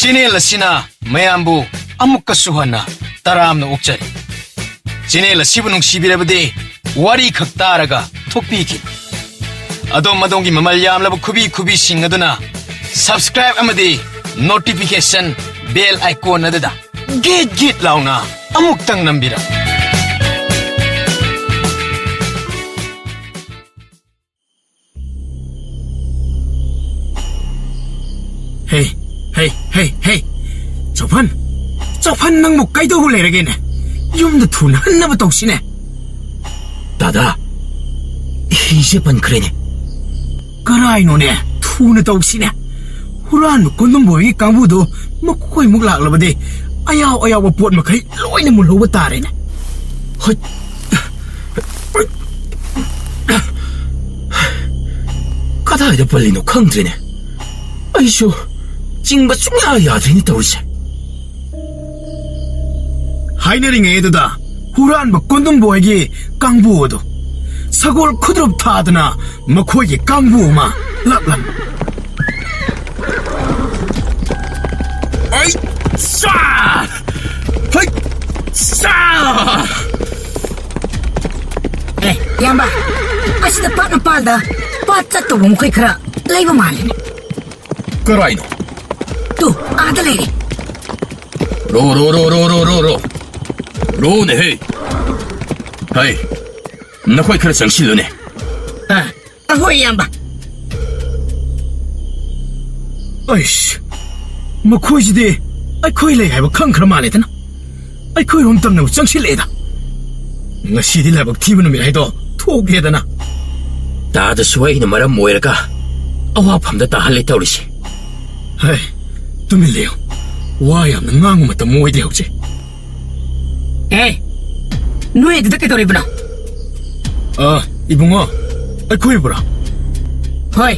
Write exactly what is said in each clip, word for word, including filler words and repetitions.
Channel ꯑꯁꯤꯅ ꯃꯌꯥꯝꯕꯨ ꯑꯃꯨꯛꯀꯁꯨ ꯍꯟꯅ ꯇꯔꯥꯝꯅ ꯑꯣꯛꯆꯔꯤ꯫ ꯆꯦꯅꯦꯜ ꯑꯁꯤꯕꯨ ꯅꯨꯡꯁꯤꯕꯤꯔꯕꯗꯤ ꯋꯥꯔꯤ ꯈꯛ ꯇꯥꯔꯒ ꯊꯣꯛꯄꯤꯈꯤꯅꯨ꯫ ꯑꯗꯣꯝ ꯑꯗꯣꯝꯒꯤ ꯃꯃꯜ ꯌꯥꯝꯂꯕ ꯈꯨꯕꯤ ꯈꯨꯕꯤꯁꯤꯡ ꯑꯗꯨꯅ subscribe ꯑꯃꯗꯤ notification bell icon ꯑꯗꯨꯗ ꯒꯤꯠ ꯒꯤꯠ ꯂꯥꯎꯅ ꯑꯃꯨꯛꯇꯪ ꯅꯝꯕꯤꯔꯝꯃꯨ꯫ ꯍꯦ, ꯍꯦ, ꯍꯦ, ꯍꯦ꯫ ꯆꯥꯎꯐꯟ, ꯆꯥꯎꯐꯟ, ꯅꯪꯕꯨ ꯀꯩꯗꯧꯕ ꯂꯩꯔꯒꯦꯅꯦ? ꯌꯨꯝꯗ ꯊꯨꯅ ꯍꯟꯅꯕ ꯇꯧꯁꯤꯅꯦ꯫ ꯗꯥꯗꯥ, ꯍꯤꯁꯦ ꯄꯟꯈ꯭ꯔꯦꯅꯦ꯫ ꯀꯔꯥꯏꯅꯣꯅꯦ? ꯊꯨꯅ ꯇꯧꯁꯤꯅꯦ꯫ ꯍꯨꯔꯥꯟꯕ ꯀꯣꯟꯗꯨꯝꯕ ꯍꯣꯏꯒꯤ ꯀꯥꯡꯕꯨꯗꯣ ꯃꯈꯣꯏꯃꯨꯛ ꯂꯥꯛꯂꯕꯗꯤ ꯑꯌꯥꯎ ꯑꯌꯥꯎꯕ ꯄꯣꯠ ꯃꯈꯩ ꯂꯣꯏꯅ ꯃꯨꯜꯍꯧꯕ ꯇꯥꯔꯦꯅꯦ꯫ ꯍꯣꯏ꯫ ꯀꯗꯥꯏꯗ ꯄꯜꯂꯤꯅꯣ ꯈꯪꯗ꯭ꯔꯦꯅꯦ꯫ ꯑꯩꯁꯨ ꯆꯤꯡꯕ ꯁꯨꯡꯌꯥ ꯌꯥꯗ꯭ꯔꯦꯅꯦ ꯇꯧꯔꯤꯁꯦ꯫ ꯍꯥꯏꯅꯔꯤꯉꯩ ꯑꯗꯨꯗ ꯍꯨꯔꯥꯟꯕ ꯀꯣꯟꯗꯨꯝꯕ ꯍꯣꯏꯒꯤ ꯀꯥꯡꯕꯨ ꯑꯗꯨ ꯁꯒꯣꯜ ꯈꯨꯗ꯭ꯔꯨꯞ ꯊꯥꯗꯅ ꯃꯈꯣꯏꯒꯤ ꯀꯥꯡꯕꯨ ꯑꯃ ꯂꯥꯛꯂꯝꯃꯤ꯫ ꯑꯩ ꯆꯥ! ꯍꯩ! ꯆꯥ! ꯑꯦ, ꯏꯌꯥꯝꯕ, ꯑꯁꯤꯗ ꯄꯥꯠ ꯃꯄꯥꯜꯗ ꯄꯥꯠ ꯆꯠꯇꯧꯕ ꯃꯈꯣꯏ ꯈꯔ ꯂꯩꯕ ꯃꯥꯜꯂꯤꯅꯦ꯫ ꯀꯔꯥꯏꯅꯣ? ꯇꯨ, ꯑꯥꯗ ꯂꯩꯔꯦ꯫ ꯔꯣ, ꯔꯣ, ꯔꯣ꯫ ꯔꯣꯅꯦ, ꯍꯦ꯫ ꯍꯩ, ꯅꯈꯣꯏ ꯈꯔ ꯆꯪꯁꯤꯜꯂꯨꯅꯦ꯫ ꯑ, ꯑꯍꯣꯏ, ꯏꯌꯥꯝꯕ꯫ ꯑꯩꯁ, ꯃꯈꯣꯏꯁꯤꯗꯤ ꯑꯩꯈꯣꯏ ꯂꯩ ꯍꯥꯏꯕ ꯈꯪꯈ꯭ꯔ ꯃꯥꯜꯂꯦꯗꯅ꯫ ꯑꯩꯈꯣꯏꯔꯣꯝ ꯇꯝꯅꯕ ꯆꯪꯁꯤꯜꯂꯛꯑꯦꯗ꯫ ꯉꯁꯤꯗꯤ ꯂꯥꯏꯕꯛ ꯊꯤꯕ ꯅꯨꯃꯤꯠ ꯍꯥꯏꯗꯣ ꯊꯣꯛꯑꯦꯗꯅ꯫ ꯇꯥꯗꯁꯨ ꯑꯩꯅ ꯃꯔꯝ ꯑꯣꯏꯔꯒ ꯑꯋꯥꯐꯝꯗ ꯇꯥꯍꯜꯂꯦ ꯇꯧꯔꯤꯁꯦ꯫ ꯍꯩ, ꯇꯨꯃꯤꯟ ꯂꯩꯌꯨ꯫ ꯋꯥ ꯌꯥꯝꯅ ꯉꯥꯡꯕ ꯃꯇꯝ ꯑꯣꯏꯗꯦ ꯍꯧꯖꯤꯛ꯫ ꯑꯦ, ꯅꯣꯏ ꯑꯗꯨꯗ ꯀꯩꯗꯧꯔꯤꯕꯅꯣ? ꯑ, ꯏꯕꯨꯡꯉꯣ, ꯑꯩꯈꯣꯏꯕꯨꯔꯣ? ꯍꯣꯏ,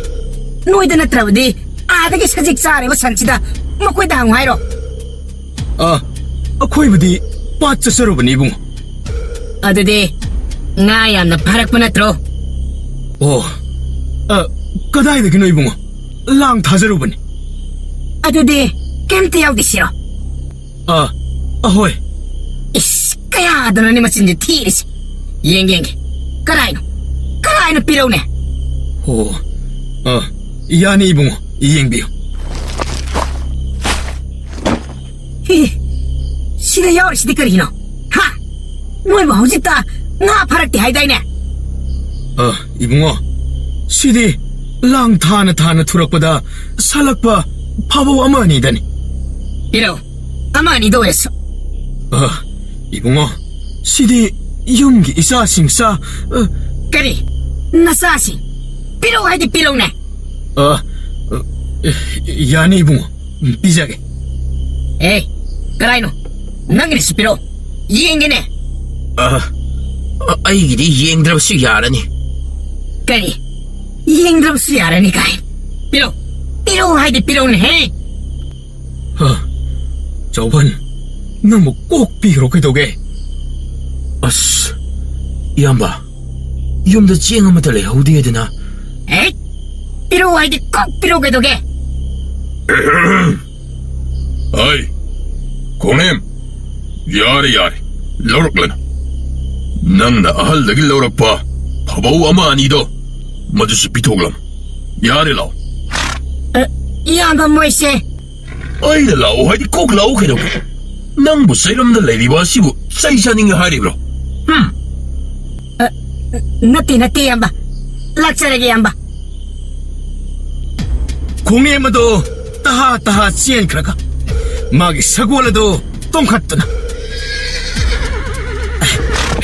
ꯅꯣꯏꯗ ꯅꯠꯇ꯭ꯔꯕꯗꯤ ꯑꯥꯗꯒꯤ ꯁꯖꯤꯛ ꯆꯥꯔꯤꯕ ꯁꯟꯁꯤꯗ ꯃꯈꯣꯏꯗ ꯍꯪꯉꯨ ꯍꯥꯏꯔꯣ? ꯑ, ꯑꯩꯈꯣꯏꯕꯨꯗꯤ ꯄꯥꯠ ꯆꯠꯆꯔꯨꯕꯅꯤ, ꯏꯕꯨꯡꯉꯣ꯫ ꯑꯗꯨꯗꯤ ꯉꯥ ꯌꯥꯝꯅ ꯐꯥꯔꯛꯄ ꯅꯠꯇ꯭ꯔꯣ? ꯑꯣ, ꯑ, ꯀꯗꯥꯏꯗꯒꯤꯅꯣ, ꯏꯕꯨꯡꯉꯣ? ꯂꯥꯡ ꯊꯥꯖꯔꯨꯕꯅꯤ꯫ ꯑꯗꯨꯗꯤ ꯀꯩꯝꯇ ꯌꯥꯎꯗꯦ ꯁꯤꯔꯣ? ꯑ, ꯑꯍꯣꯏ꯫ ꯏꯁ, ꯀꯌꯥꯗꯅꯣꯅꯦ ꯃꯆꯤꯟꯁꯦ ꯊꯤꯔꯤꯁꯦ? ꯌꯦꯡꯒꯦ, ꯌꯦꯡꯒꯦ꯫ ꯀꯔꯥꯏꯅꯣ? ꯀꯔꯥꯏꯅꯣ ꯄꯤꯔꯧꯅꯦ? ꯑꯣ, ꯑ, ꯌꯥꯅꯤ ꯏꯕꯨꯡꯉꯣ, ꯌꯦꯡꯕꯤꯌꯨ꯫ ꯍꯤ, ꯁꯤꯗ ꯌꯥꯎꯔꯤꯁꯤꯗꯤ ꯀꯔꯤꯅꯣ? ꯍꯥ? ꯃꯣꯏꯕꯨ ꯍꯧꯖꯤꯛꯇ ꯉꯥ ꯐꯥꯔꯛꯇꯦ ꯍꯥꯏꯗꯥꯏꯅꯦ? ꯑ, ꯏꯕꯨꯡꯉꯣ, ꯁꯤꯗꯤ ꯂꯥꯡ ꯊꯥꯅ ꯊꯥꯅ ꯊꯨꯔꯛꯄꯗ ꯁꯥꯠꯂꯛꯄ ꯐꯥꯕꯧ ꯑꯃ ꯑꯅꯤꯗꯅꯤ꯫ ꯄꯤꯔꯛꯎ, ꯑꯃ ꯑꯅꯤꯗ ꯑꯣꯏꯔꯁꯨ꯫ ꯑ, ꯏꯕꯨꯡꯉꯣ, ꯁꯤꯗꯤ ꯌꯨꯝꯒꯤ ꯏꯆꯥꯁꯤꯡ ꯆꯥ-, ꯑ, ꯀꯔꯤ? ꯅꯆꯥꯁꯤꯡ? ꯄꯤꯔꯛꯎ ꯍꯥꯏꯗꯤ ꯄꯤꯔꯛꯎꯅꯦ꯫ ꯑ, ꯑ, ꯌꯥꯅꯤ ꯏꯕꯨꯡꯉꯣ, ꯄꯤꯖꯒꯦ꯫ ꯑꯦ, ꯀꯔꯥꯏꯅꯣ? ꯅꯪꯒꯤꯅꯦꯁꯤ ꯄꯤꯔꯛꯑꯣ, ꯌꯦꯡꯒꯦꯅꯦ꯫ ꯑ, ꯑ, ꯑꯩꯒꯤꯗꯤ ꯌꯦꯡꯗ꯭ꯔꯕꯁꯨ ꯌꯥꯔꯅꯤ꯫ ꯀꯔꯤ? ꯌꯦꯡꯗ꯭ꯔꯕꯁꯨ ꯌꯥꯔꯅꯤ ꯀꯥꯏ? ꯄꯤꯔꯛꯑꯣ, ꯄꯤꯔꯛꯑꯣ ꯍꯥꯏꯗꯤ ꯄꯤꯔꯛꯎꯅꯦꯍꯦ꯫ ꯍ, ꯆꯥꯎꯕꯟ, ꯅꯪꯕꯨ ꯀꯣꯛ ꯄꯤꯈ꯭ꯔꯣ ꯀꯩꯗꯧꯒꯦ? ꯑꯁ, ꯏꯌꯥꯝꯕ, ꯌꯨꯝꯗ ꯆꯦꯡ ꯑꯃꯠꯇ ꯂꯩꯍꯧꯗꯦꯗꯅ꯫ ꯑꯦ, ꯄꯤꯔꯛꯑꯣ ꯍꯥꯏꯗꯤ ꯀꯣꯛ ꯄꯤꯔꯛꯑꯣ ꯀꯩꯗꯧꯒꯦ? ꯍꯩ, ꯈꯣꯡꯅꯦꯝ, ꯌꯥꯔꯦ, ꯌꯥꯔꯦ, ꯂꯧꯔꯛꯂꯅꯨ꯫ ꯅꯪꯅ ꯑꯍꯜꯗꯒꯤ ꯂꯧꯔꯛꯄ ꯐꯕꯧ ꯑꯃ ꯑꯅꯤꯗꯣ, ꯃꯗꯨꯁꯨ ꯄꯤꯊꯣꯛꯂꯝꯃꯨ꯫ ꯌꯥꯔꯦ, ꯂꯥꯎ꯫ ꯑ, ꯏꯌꯥꯝꯕ, ꯃꯣꯏꯁꯦ꯫ ꯑꯩꯅ ꯂꯥꯛꯑꯣ ꯍꯥꯏꯗꯤ ꯀꯣꯛ ꯂꯥꯛꯑꯣ ꯀꯩꯗꯧꯒꯦ? ꯅꯪꯕꯨ ꯆꯩꯔꯝꯗ ꯂꯩꯔꯤꯕ ꯑꯁꯤꯕꯨ ꯆꯩ ꯆꯥꯅꯤꯡꯉꯦ ꯍꯥꯏꯔꯤꯕ꯭ꯔꯣ? ꯍꯝ? ꯑ, ꯅꯠꯇꯦ, ꯅꯠꯇꯦ, ꯏꯌꯥꯝꯕ꯫ ꯂꯥꯛꯆꯔꯒꯦ, ꯏꯌꯥꯝꯕ꯫ ꯈꯣꯡꯅꯦꯝ ꯑꯗꯣ ꯇꯍꯥ ꯇꯍꯥ ꯆꯦꯟꯈ꯭ꯔꯒ ꯃꯥꯒꯤ ꯁꯒꯣꯜ ꯑꯗꯣ ꯇꯣꯡꯈꯠꯇꯨꯅ꯫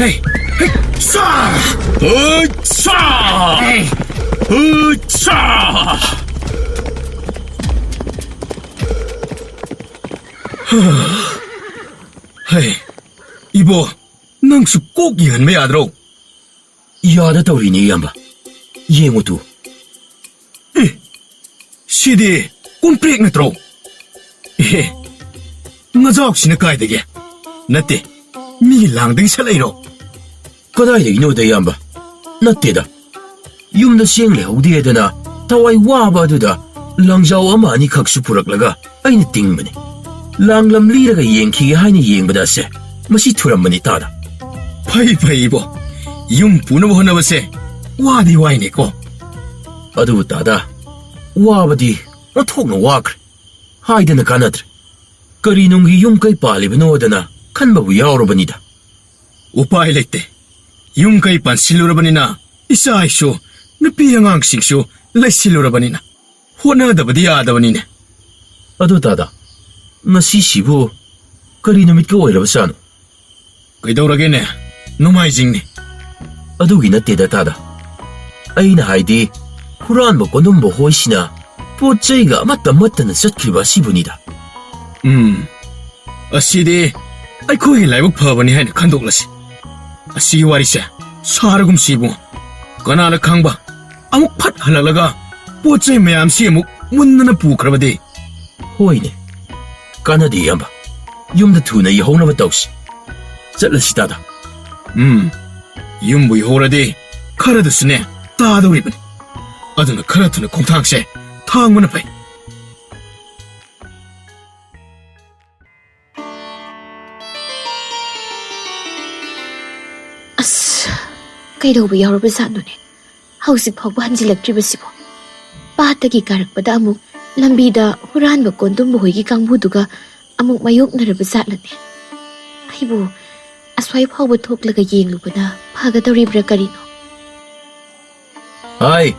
ꯍꯦ, ꯍꯦ, ꯁꯥ! ꯍꯨꯠ, ꯁꯥ! ꯍꯦ! ꯍꯨꯠ, ꯁꯥ! ꯍꯩ, ꯏꯕꯣ, ꯅꯪꯁꯨ ꯀꯣꯛ ꯌꯦꯡꯍꯟꯕ ꯌꯥꯗ꯭ꯔꯣ? ꯌꯥꯗ ꯇꯧꯔꯤꯅꯦ, ꯏꯌꯥꯝꯕ꯫ ꯌꯦꯡꯉꯨ ꯇꯨ꯫ ꯑꯦ, ꯁꯤꯗꯤ ꯀꯣꯝꯄ꯭ꯔꯦꯛ ꯅꯠꯇ꯭ꯔꯣ? ꯑꯦ, ꯉꯖꯥꯎꯁꯤꯅ ꯀꯥꯏꯗꯒꯤ? ꯅꯠꯇꯦ, ꯃꯤ ꯂꯥꯡꯗꯒꯤ ꯁꯠꯂꯛꯏꯔꯣ? ꯀꯗꯥꯏꯗꯒꯤꯅꯣꯗ, ꯏꯌꯥꯝꯕ? ꯅꯠꯇꯦꯗ꯫ ꯌꯨꯝꯗ ꯆꯦꯡ ꯂꯩꯍꯧꯗꯦꯗꯅ ꯊꯋꯥꯏ ꯋꯥꯕ ꯑꯗꯨꯗ ꯂꯪꯖꯥꯎ ꯑꯃ ꯑꯅꯤꯈꯛꯁꯨ ꯄꯨꯔꯛꯂꯒ ꯑꯩꯅ ꯇꯤꯡꯕꯅꯤ꯫ ꯂꯥꯡꯂꯝ ꯂꯤꯔꯒ ꯌꯦꯡꯈꯤꯒꯦ ꯍꯥꯏꯅ ꯌꯦꯡꯕꯗ ꯑꯁꯦ ꯃꯁꯤ ꯊꯨꯔꯝꯕꯅꯤ ꯇꯥꯗ꯫ ꯐꯩ ꯐꯩ ꯏꯕꯣ, ꯌꯨꯝ ꯄꯨꯅꯕ ꯍꯣꯠꯅꯕꯁꯦ ꯋꯥꯗꯤ ꯋꯥꯏꯅꯦꯀꯣ꯫ ꯑꯗꯨꯕꯨ ꯇꯥꯗ, ꯋꯥꯕꯗꯤ ꯑꯣꯟꯊꯣꯛꯅ ꯋꯥꯈ꯭ꯔꯦ꯫ ꯍꯥꯏꯗꯅ ꯀꯥꯟꯅꯗ꯭ꯔꯦ꯫ ꯀꯔꯤ ꯅꯨꯡꯒꯤ ꯌꯨꯝ ꯀꯩ ꯄꯥꯜꯂꯤꯕꯅꯣꯗꯅ ꯈꯟꯕꯕꯨ ꯌꯥꯎꯔꯕꯅꯤꯗ꯫ ꯎꯄꯥꯏ ꯂꯩꯇꯦ꯫ ꯌꯨꯝ ꯀꯩ ꯄꯥꯟꯁꯤꯜꯂꯨꯔꯕꯅꯤꯅ ꯏꯆꯥ ꯏꯁꯨ, ꯅꯨꯄꯤ ꯑꯉꯥꯡꯁꯤꯡꯁꯨ ꯂꯩꯁꯤꯜꯂꯨꯔꯕꯅꯤꯅ ꯍꯣꯠꯅꯗꯕꯗꯤ ꯌꯥꯗꯕꯅꯤꯅꯦ꯫ ꯑꯗꯨ ꯇꯥꯗ, ꯉꯁꯤꯁꯤꯕꯨ ꯀꯔꯤ ꯅꯨꯃꯤꯠꯀ ꯑꯣꯏꯔꯕꯖꯥꯠꯅꯣ? ꯀꯩꯗꯧꯔꯒꯦꯅꯦ? ꯅꯣꯡꯃꯥꯏꯖꯤꯡꯅꯤ꯫ ꯑꯗꯨꯒꯤ ꯅꯠꯇꯦꯗ ꯇꯥꯗ꯫ ꯑꯩꯅ ꯍꯥꯏꯗꯤ, ꯍꯨꯔꯥꯟꯕ ꯀꯣꯟꯗꯨꯝꯕ ꯍꯣꯏꯁꯤꯅ ꯄꯣꯠ ꯆꯩꯒ ꯑꯃꯠꯇ ꯃꯠꯇꯅ ꯆꯠꯈ꯭ꯔꯤꯕ ꯑꯁꯤꯕꯨꯅꯤꯗ꯫ ꯎꯝ, ꯑꯁꯤꯗꯤ ꯑꯩꯈꯣꯏꯒꯤ ꯂꯥꯏꯕꯛ ꯐꯕꯅꯤ ꯍꯥꯏꯅ ꯈꯟꯗꯣꯛꯂꯁꯤ꯫ ꯑꯁꯤꯒꯤ ꯋꯥꯔꯤꯁꯦ ꯁꯥꯔꯒꯨꯝꯁꯤ ꯏꯕꯨꯡꯉꯣ꯫ ꯀꯅꯥꯅ ꯈꯪꯕ, ꯑꯃꯨꯛ ꯐꯠ ꯍꯜꯂꯛꯂꯒ ꯄꯣꯠ ꯆꯩ ꯃꯌꯥꯝꯁꯤ ꯑꯃꯨꯛ ꯃꯨꯟꯗꯅ ꯄꯨꯈ꯭ꯔꯕꯗꯤ? ꯍꯣꯏꯅꯦ, ꯀꯥꯟꯅꯗꯦ ꯏꯌꯥꯝꯕ꯫ ꯌꯨꯝꯗ ꯊꯨꯅ ꯌꯧꯍꯧꯅꯕ ꯇꯧꯁꯤ꯫ ꯆꯠꯂꯁꯤ ꯇꯥꯗ꯫ ꯎꯝ, ꯌꯨꯝꯕꯨ ꯌꯧꯍꯧꯔꯗꯤ ꯈꯔꯗꯨꯁꯨꯅꯦ ꯇꯥꯗꯧꯔꯤꯕꯅꯤ꯫ ꯑꯗꯨꯅ ꯈꯔ ꯊꯨꯅ ꯈꯣꯡꯊꯥꯡꯁꯦ ꯊꯥꯡꯕꯅ ꯐꯩ꯫ ꯑꯁ, ꯀꯩꯗꯧꯕ ꯌꯥꯎꯔꯕꯖꯥꯠꯅꯣꯅꯦ? ꯍꯧꯖꯤꯛ ꯐꯥꯎꯕ ꯍꯟꯖꯤꯜꯂꯛꯇ꯭ꯔꯤꯕꯁꯤꯕꯣ? ꯄꯥꯠꯇꯒꯤ ꯀꯥꯔꯛꯄꯗ ꯑꯃꯨꯛ ꯂꯝꯕꯤꯗ ꯍꯨꯔꯥꯟꯕ ꯀꯣꯟꯗꯨꯝꯕ ꯍꯣꯏꯒꯤ ꯀꯥꯡꯕꯨꯗꯨꯒ ꯑꯃꯨꯛ ꯃꯥꯌꯣꯛꯅꯔꯕ ꯖꯥꯠꯂꯅꯦ? ꯑꯩꯕꯨ ꯑꯁ꯭ꯋꯥꯏ ꯐꯥꯎꯕ ꯊꯣꯛꯂꯒ ꯌꯦꯡꯂꯨꯕꯅ ꯐꯒꯗꯧꯔꯤꯕ꯭ꯔꯥ ꯀꯔꯤꯅꯣ? ꯍꯥꯏ,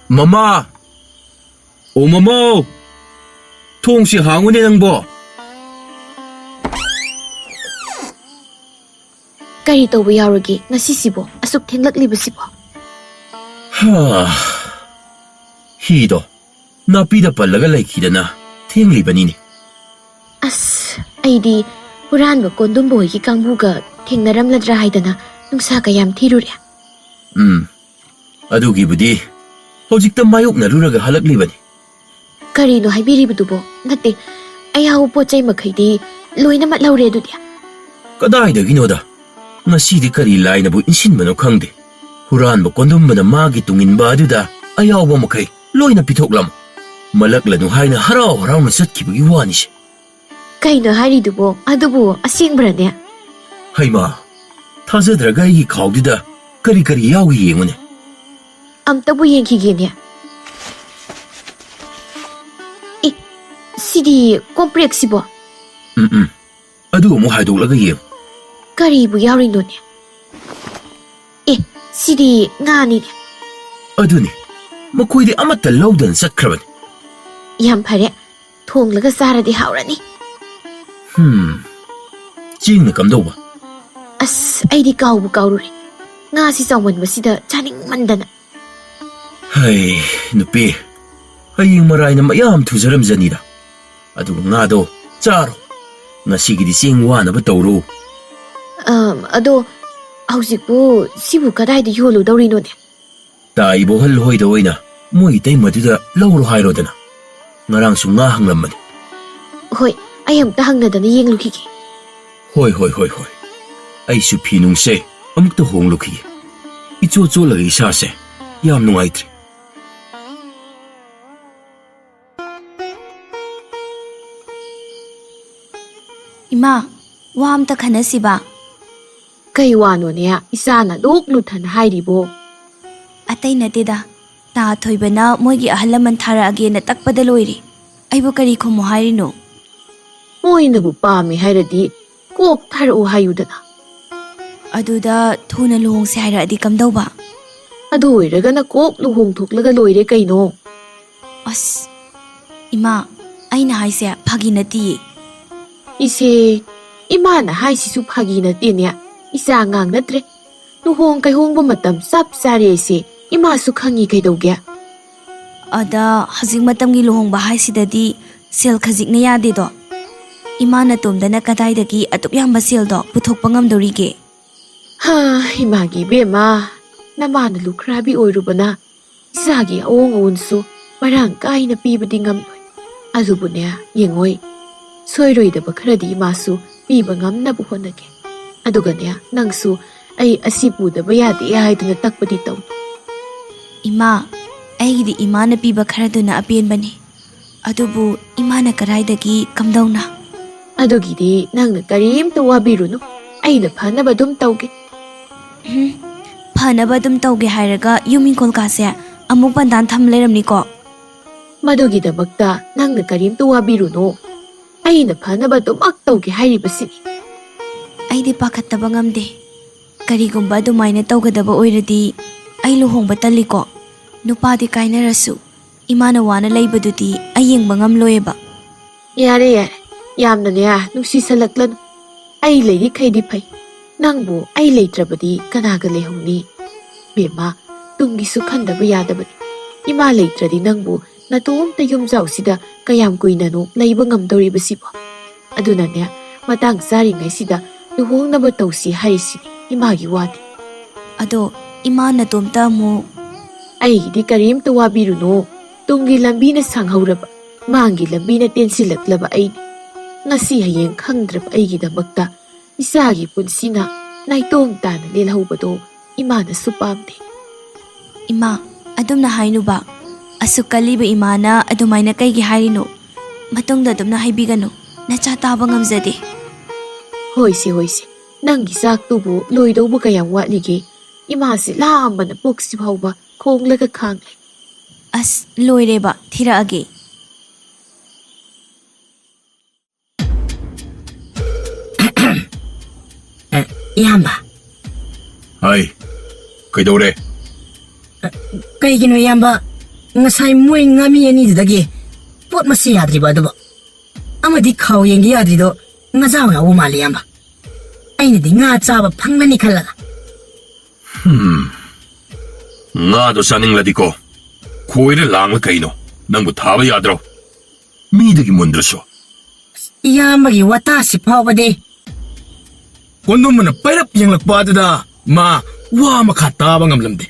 ꯃꯃꯥ! ꯑꯣ ꯃꯃꯥ! ꯊꯣꯡꯁꯤ ꯍꯥꯡꯉꯨꯅꯦ ꯅꯪꯕꯣ! ꯀꯔꯤ ꯇꯧꯕ ꯌꯥꯎꯔꯒꯦ ꯉꯁꯤꯁꯤꯕꯣ, ꯑꯁꯨꯛ ꯊꯦꯡꯂꯛꯂꯤꯕꯁꯤꯕꯣ? ꯍꯥ, ꯍꯤꯗꯣ ꯅꯥꯄꯤꯗ ꯄꯜꯂꯒ ꯂꯩꯈꯤꯗꯅ ꯊꯦꯡꯂꯤꯕꯅꯤꯅꯦ꯫ ꯑꯁ, ꯑꯩꯗꯤ ꯍꯨꯔꯥꯟꯕ ꯀꯣꯟꯗꯨꯝꯕ ꯍꯣꯏꯒꯤ ꯀꯥꯡꯕꯨꯒ ꯊꯦꯡꯅꯔꯝꯂꯗ꯭ꯔꯥ ꯍꯥꯏꯗꯅ ꯅꯨꯡꯁꯥ ꯀꯌꯥꯝ ꯊꯤꯔꯨꯔꯦ꯫ ꯎꯝ, ꯑꯗꯨꯒꯤꯕꯨꯗꯤ ꯍꯧꯖꯤꯛꯇ ꯃꯥꯌꯣꯛꯅꯔꯨꯔꯒ ꯍꯜꯂꯛꯂꯤꯕꯅꯤ꯫ ꯀꯔꯤꯅꯣ ꯍꯥꯏꯕꯤꯔꯤꯕꯗꯨꯕꯣ? ꯅꯠꯇꯦ, ꯑꯌꯥꯎꯕ ꯄꯣꯠ ꯆꯩ ꯃꯈꯩꯗꯤ ꯂꯣꯏꯅꯃꯛ ꯂꯧꯔꯦ ꯑꯗꯨꯗꯤ꯫ ꯀꯗꯥꯏꯗꯒꯤꯅꯣꯗ, ꯉꯁꯤꯗꯤ ꯀꯔꯤ ꯂꯥꯏꯅꯕꯨ ꯏꯟꯁꯤꯟꯕꯅꯣ ꯈꯪꯗꯦ꯫ ꯍꯨꯔꯥꯟꯕ ꯀꯣꯟꯗꯨꯝꯕꯅ ꯃꯥꯒꯤ ꯇꯨꯡꯏꯟꯕ ꯑꯗꯨꯗ ꯑꯌꯥꯎꯕ ꯃꯈꯩ ꯂꯣꯏꯅ ꯄꯤꯊꯣꯛꯂꯝ꯫ ꯃꯂꯛꯂꯅꯨ ꯍꯥꯏꯅ ꯍꯔꯥꯎ ꯍꯔꯥꯎꯅ ꯆꯠꯈꯤꯕꯒꯤ ꯋꯥꯅꯤꯁꯦ꯫ ꯀꯩꯅꯣ ꯍꯥꯏꯔꯤꯗꯨꯕꯣ? ꯑꯗꯨꯕꯨ ꯑꯁꯦꯡꯕ꯭ꯔꯅꯦ? ꯍꯩꯃꯥ, ꯊꯥꯖꯗ꯭ꯔꯒ ꯑꯩꯒꯤ ꯈꯥꯎꯗꯨꯗ ꯀꯔꯤ ꯀꯔꯤ ꯌꯥꯎꯒꯦ ꯌꯦꯡꯉꯨꯅꯦ꯫ ꯑꯝꯇꯕꯨ ꯌꯦꯡꯈꯤꯒꯦꯅꯦ꯫ ꯑꯦ, ꯁꯤꯗꯤ ꯀꯣꯝꯄ꯭ꯔꯦꯛꯁꯤꯕꯣ? ꯎꯝ, ꯎꯝ꯫ ꯑꯗꯨ ꯑꯃꯨꯛ ꯍꯥꯏꯗꯣꯛꯂꯒ ꯌꯦꯡꯉꯨ꯫ ꯀꯔꯤꯕꯨ ꯌꯥꯎꯔꯤꯅꯣꯅꯦ? ꯑꯦ, ꯁꯤꯗꯤ ꯉꯥꯅꯤꯅꯦ꯫ ꯑꯗꯨꯅꯤ, ꯃꯈꯣꯏꯗꯤ ꯑꯃꯠꯇ ꯂꯧꯗꯅ ꯆꯠꯈ꯭ꯔꯕꯅꯤ꯫ ꯌꯥꯝ ꯐꯔꯦ, ꯊꯣꯡꯂꯒ ꯆꯥꯔꯗꯤ ꯍꯥꯎꯔꯅꯤ꯫ ꯍꯝ, ꯆꯦꯡꯅ ꯀꯝꯗꯧꯕ? ꯑꯁ, ꯑꯩꯗꯤ ꯀꯥꯎꯕꯨ ꯀꯥꯎꯔꯨꯔꯦ꯫ ꯉꯥꯁꯤ ꯆꯥꯎꯃꯟꯕꯁꯤꯗ ꯆꯥꯅꯤꯡꯃꯟꯗꯅ꯫ ꯍꯩ, ꯅꯨꯄꯤ, ꯍꯌꯦꯡ ꯃꯔꯥꯏꯅ ꯃꯌꯥꯝ ꯊꯨꯖꯔꯝꯖꯅꯤꯗ꯫ ꯑꯗꯨꯒ ꯉꯥꯗꯣ ꯆꯥꯔꯣ꯫ ꯉꯁꯤꯒꯤꯗꯤ ꯆꯦꯡ ꯋꯥꯅꯕ ꯇꯧꯔꯣ꯫ ꯑꯝ, ꯑꯗꯣ ꯍꯧꯖꯤꯛꯄꯨ ꯁꯤꯕꯨ ꯀꯗꯥꯏꯗ ꯌꯣꯜꯂꯨꯗꯧꯔꯤꯅꯣꯅꯦ? ꯇꯥ ꯏꯕꯣꯍꯜ ꯍꯣꯏꯗ ꯑꯣꯏꯅ ꯃꯣꯏ ꯏꯇꯩꯃꯗꯨꯗ ꯂꯧꯔꯣ ꯍꯥꯏꯔꯣꯗꯅ꯫ ꯉꯔꯥꯡꯁꯨ ꯉꯥ ꯍꯪꯂꯝꯕꯅꯤ꯫ ꯍꯣꯏ, ꯑꯩ ꯑꯝꯇ ꯍꯪꯅꯗꯅ ꯌꯦꯡꯂꯨꯈꯤꯒꯦ꯫ ꯍꯣꯏ, ꯍꯣꯏ, ꯍꯣꯏ, ꯍꯣꯏ꯫ ꯑꯩꯁꯨ ꯐꯤ ꯅꯨꯡꯁꯦ ꯑꯃꯨꯛꯇ ꯍꯣꯡꯂꯨꯈꯤꯒꯦ꯫ ꯏꯆꯣꯠ ꯆꯣꯠꯂꯒ ꯏꯁꯥꯁꯦ ꯌꯥꯝ ꯅꯨꯡꯉꯥꯏꯇ꯭ꯔꯦ꯫ ꯏꯃꯥ, ꯋꯥ ꯑꯝꯇ ꯈꯟꯅꯁꯤꯕ꯫ ꯀꯩ ꯋꯥꯅꯣꯅꯦ ꯏꯆꯥꯅ ꯂꯨꯛ ꯂꯨꯊꯅ ꯍꯥꯏꯔꯤꯕꯣ? ꯑꯇꯩ ꯅꯠꯇꯦꯗ, ꯇꯥ ꯊꯣꯏꯕꯅ ꯃꯣꯏꯒꯤ ꯑꯍꯜ ꯂꯃꯟ ꯊꯥꯔꯛꯑꯒꯦꯅ ꯇꯛꯄꯗ ꯂꯣꯏꯔꯦ꯫ ꯑꯩꯕꯨ ꯀꯔꯤ ꯈꯨꯝꯃꯨ ꯍꯥꯏꯔꯤꯅꯣ? ꯃꯣꯏꯅꯕꯨ ꯄꯥꯝꯃꯦ ꯍꯥꯏꯔꯗꯤ ꯀꯣꯛ ꯊꯥꯔꯛꯎ ꯍꯥꯏꯌꯨꯗꯅ꯫ ꯑꯗꯨꯗ ꯊꯨꯅ ꯂꯨꯍꯣꯡꯁꯦ ꯍꯥꯏꯔꯛꯑꯗꯤ ꯀꯝꯗꯧꯕ? ꯑꯗꯨ ꯑꯣꯏꯔꯒꯅ ꯀꯣꯛ ꯂꯨꯍꯣꯡꯊꯣꯛꯂꯒ ꯂꯣꯏꯔꯦ ꯀꯩꯅꯣ꯫ ꯑꯁ, ꯏꯃꯥ, ꯑꯩꯅ ꯍꯥꯏꯁꯦ ꯐꯥꯒꯤ ꯅꯠꯇꯤꯌꯦ꯫ ꯏꯁꯦ, ꯏꯃꯥꯅ ꯍꯥꯏꯁꯤꯁꯨ ꯐꯥꯒꯤ ꯅꯠꯇꯦꯅꯦ꯫ ꯏꯆꯥ ꯑꯉꯥꯡ ꯅꯠꯇ꯭ꯔꯦ꯫ ꯂꯨꯍꯣꯡ ꯀꯩꯍꯣꯡꯕ ꯃꯇꯝ ꯆꯞ ꯆꯥꯔꯦ ꯑꯩꯁꯦ꯫ ꯏꯃꯥꯁꯨ ꯈꯪꯉꯤ ꯀꯩꯗꯧꯒꯦ? ꯑꯗ ꯍꯧꯖꯤꯛ ꯃꯇꯝꯒꯤ ꯂꯨꯍꯣꯡꯕ ꯍꯥꯏꯁꯤꯗꯗꯤ ꯁꯦꯜ ꯈꯖꯤꯛꯅ ꯌꯥꯗꯦꯗꯣ꯫ ꯏꯃꯥ ꯅꯇꯣꯝꯗꯅ ꯀꯗꯥꯏꯗꯒꯤ ꯑꯗꯨꯛ ꯌꯥꯝꯕ ꯁꯦꯜꯗꯣ ꯄꯨꯊꯣꯛꯄ ꯉꯝꯗꯧꯔꯤꯒꯦ? ꯍꯥ, ꯏꯃꯥꯒꯤ ꯏꯕꯦꯝꯃ, ꯅꯃꯥꯅ ꯂꯨꯈ꯭ꯔꯥꯕꯤ ꯑꯣꯏꯔꯨꯕꯅ ꯏꯆꯥꯒꯤ ꯑꯑꯣꯡ ꯑꯑꯣꯟꯁꯨ ꯃꯔꯥꯡ ꯀꯥꯏꯅ ꯄꯤꯕꯗꯤ ꯉꯝꯂꯣꯏ꯫ ꯑꯗꯨꯕꯨꯅꯦ, ꯌꯦꯡꯉꯣꯏ, ꯁꯣꯏꯔꯣꯏꯗꯕ ꯈꯔꯗꯤ ꯏꯃꯥꯁꯨ ꯄꯤꯕ ꯉꯝꯅꯕ ꯍꯣꯠꯅꯒꯦ꯫ ꯑꯗꯨꯒꯅꯦ, ꯅꯪꯁꯨ ꯑꯩ ꯑꯁꯤ ꯄꯨꯗꯕ ꯌꯥꯗꯦ ꯍꯥꯏꯗꯨꯅ ꯇꯛꯄꯗꯤ ꯇꯧꯅꯨ꯫ ꯏꯃꯥ, ꯑꯩꯒꯤꯗꯤ ꯏꯃꯥꯅ ꯄꯤꯕ ꯈꯔꯗꯨꯅ ꯑꯄꯦꯟꯕꯅꯤ꯫ ꯑꯗꯨꯕꯨ ꯏꯃꯥꯅ ꯀꯗꯥꯏꯗꯒꯤ ꯀꯝꯗꯧꯅ? ꯑꯗꯨꯒꯤꯗꯤ ꯅꯪꯅ ꯀꯔꯤꯝꯇ ꯋꯥꯕꯤꯔꯨꯅꯨ, ꯑꯩꯅ ꯐꯅꯕ ꯑꯗꯨꯝ ꯇꯧꯒꯦ꯫ ꯎꯝ, ꯐꯅꯕ ꯑꯗꯨꯝ ꯇꯧꯒꯦ ꯍꯥꯏꯔꯒ ꯌꯨꯝ ꯏꯪꯈꯣꯜ ꯀꯥꯁꯦ ꯑꯃꯨꯛ ꯕꯟꯗꯥꯟ ꯊꯝ ꯂꯩꯔꯝꯅꯤꯀꯣ? ꯃꯗꯨꯒꯤꯗꯃꯛꯇ ꯅꯪꯅ ꯀꯔꯤꯝꯇ ꯋꯥꯕꯤꯔꯨꯅꯨ, ꯑꯩꯅ ꯐꯅꯕ ꯑꯗꯨꯃꯛ ꯇꯧꯒꯦ ꯍꯥꯏꯔꯤꯕꯁꯤꯅꯤ꯫ ꯑꯩꯗꯤ ꯄꯥꯈꯠꯇꯕ ꯉꯝꯗꯦ꯫ ꯀꯔꯤꯒꯨꯝꯕ ꯑꯗꯨꯃꯥꯏꯅ ꯇꯧꯒꯗꯕ ꯑꯣꯏꯔꯗꯤ ꯑꯩ ꯂꯨꯍꯣꯡꯕ ꯇꯜꯂꯤꯀꯣ꯫ ꯅꯨꯄꯥꯗꯤ ꯀꯥꯏꯅꯔꯁꯨ ꯏꯃꯥꯅ ꯋꯥꯅ ꯂꯩꯕꯗꯨꯗꯤ ꯑꯩ ꯌꯦꯡꯕ ꯉꯝꯂꯣꯏꯑꯕ꯫ ꯌꯥꯔꯦ, ꯌꯥꯔꯦ, ꯌꯥꯝꯅꯅꯦ ꯅꯨꯡꯁꯤꯁꯜꯂꯛꯂꯅꯨ꯫ ꯑꯩ ꯂꯩꯔꯤꯈꯩꯗꯤ ꯐꯩ꯫ ꯅꯪꯕꯨ ꯑꯩ ꯂꯩꯇ꯭ꯔꯕꯗꯤ ꯀꯅꯥꯒ ꯂꯩꯍꯧꯅꯤ? ꯕꯦꯝꯃ, ꯇꯨꯡꯒꯤꯁꯨ ꯈꯟꯗꯕ ꯌꯥꯗꯕꯅꯤ꯫ ꯏꯃꯥ ꯂꯩꯇ꯭ꯔꯗꯤ ꯅꯪꯕꯨ ꯅꯇꯣꯝꯇ ꯌꯨꯝꯖꯥꯎꯁꯤꯗ ꯀꯌꯥꯝ ꯀꯨꯏꯅꯅꯣ ꯂꯩꯕ ꯉꯝꯗꯧꯔꯤꯕꯁꯤꯕꯣ? ꯑꯗꯨꯅꯅꯦ, ꯃꯇꯥꯡ ꯆꯥꯔꯤꯉꯩꯁꯤꯗ ꯂꯨꯍꯣꯡꯅꯕ ꯇꯧꯁꯤ ꯍꯥꯏꯔꯤꯁꯤꯅꯤ ꯏꯃꯥꯒꯤ ꯋꯥꯗꯤ꯫ ꯑꯗꯣ ꯏꯃꯥ ꯅꯇꯣꯝꯇ ꯑꯃꯨꯛ? ꯑꯩꯒꯤꯗꯤ ꯀꯔꯤꯝꯇ ꯋꯥꯕꯤꯔꯨꯅꯨ꯫ ꯇꯨꯡꯒꯤ ꯂꯝꯕꯤꯅ ꯁꯥꯡꯍꯧꯔꯕ, ꯃꯥꯡꯒꯤ ꯂꯝꯕꯤꯅ ꯇꯦꯟꯁꯤꯜꯂꯛꯂꯕ ꯑꯩꯅꯤ꯫ ꯉꯁꯤ ꯍꯌꯦꯡ ꯈꯪꯗ꯭ꯔꯕ ꯑꯩꯒꯤꯗꯃꯛꯇ ꯏꯆꯥꯒꯤ ꯄꯨꯟꯁꯤꯅ ꯅꯥꯏꯇꯣꯝ ꯇꯥꯅ ꯂꯦꯜꯍꯧꯕꯗꯣ ꯏꯃꯥꯅꯁꯨ ꯄꯥꯝꯗꯦ꯫ ꯏꯃꯥ, ꯑꯗꯨꯝꯅ ꯍꯥꯏꯅꯨꯕ꯫ ꯑꯁꯨꯛ ꯀꯜꯂꯤꯕ ꯏꯃꯥꯅ ꯑꯗꯨꯃꯥꯏꯅ ꯀꯩꯒꯤ ꯍꯥꯏꯔꯤꯅꯣ? ꯃꯇꯨꯡꯗ ꯑꯗꯨꯝꯅ ꯍꯥꯏꯕꯤꯒꯅꯨ꯫ ꯅꯆꯥ ꯇꯥꯕ ꯉꯝꯖꯗꯦ꯫ ꯍꯣꯏꯁꯦ, ꯍꯣꯏꯁꯦ꯫ ꯅꯪꯒꯤ ꯆꯥꯛꯇꯨꯕꯨ ꯂꯣꯏꯗꯧꯕ ꯀꯌꯥꯝ ꯋꯥꯠꯂꯤꯒꯦ? ꯏꯃꯥꯁꯤ ꯂꯥꯝꯕꯅ ꯄꯨꯛꯁꯤ ꯐꯥꯎꯕ ꯈꯣꯡꯂꯒ ꯈꯥꯡꯂꯦ꯫ ꯑꯁ, ꯂꯣꯏꯔꯦꯕ, ꯊꯤꯔꯛꯑꯒꯦ꯫ ꯑꯦ, ꯏꯌꯥꯝꯕ꯫ ꯍꯥꯏ, ꯀꯩꯗꯧꯔꯦ? ꯑ, ꯀꯩꯒꯤꯅꯣ ꯏꯌꯥꯝꯕ, ꯉꯁꯥꯏ ꯃꯣꯏ ꯉꯥꯃꯤ ꯑꯅꯤꯗꯨꯗꯒꯤ ꯄꯣꯠ ꯃꯁꯤꯡ ꯌꯥꯗ꯭ꯔꯤꯕ ꯑꯗꯨꯕꯨ? ꯑꯃꯗꯤ ꯈꯥꯎ ꯌꯦꯡꯒꯦ ꯌꯥꯗ꯭ꯔꯤꯗꯣ ꯉꯥꯖꯥꯎ ꯌꯥꯎꯕ ꯃꯥꯜꯂꯦ ꯏꯌꯥꯝꯕ꯫ ꯑꯩꯅꯗꯤ ꯉꯥ ꯆꯥꯕ ꯐꯪꯂꯅꯤ ꯈꯜꯂꯒ꯫ ꯍꯝ꯫ ꯉꯥꯗꯣ ꯆꯥꯅꯤꯡꯂꯗꯤꯀꯣ, ꯈꯣꯏꯔ ꯂꯥꯡꯂ ꯀꯩꯅꯣ? ꯅꯪꯕꯨ ꯊꯥꯕ ꯌꯥꯗ꯭ꯔꯣ? ꯃꯤꯗꯒꯤ ꯃꯨꯟꯗ꯭ꯔꯁꯨ꯫ ꯏꯌꯥꯝꯕꯒꯤ ꯋꯥꯇꯥꯁꯤ ꯐꯥꯎꯕꯗꯤ꯫ ꯀꯣꯟꯗꯨꯝꯕꯅ ꯄꯩꯔꯞ ꯌꯦꯡꯂꯛꯄ ꯑꯗꯨꯗ ꯃꯥ ꯋꯥ ꯃꯈꯥ ꯇꯥꯕ ꯉꯝꯂꯝꯗꯦ꯫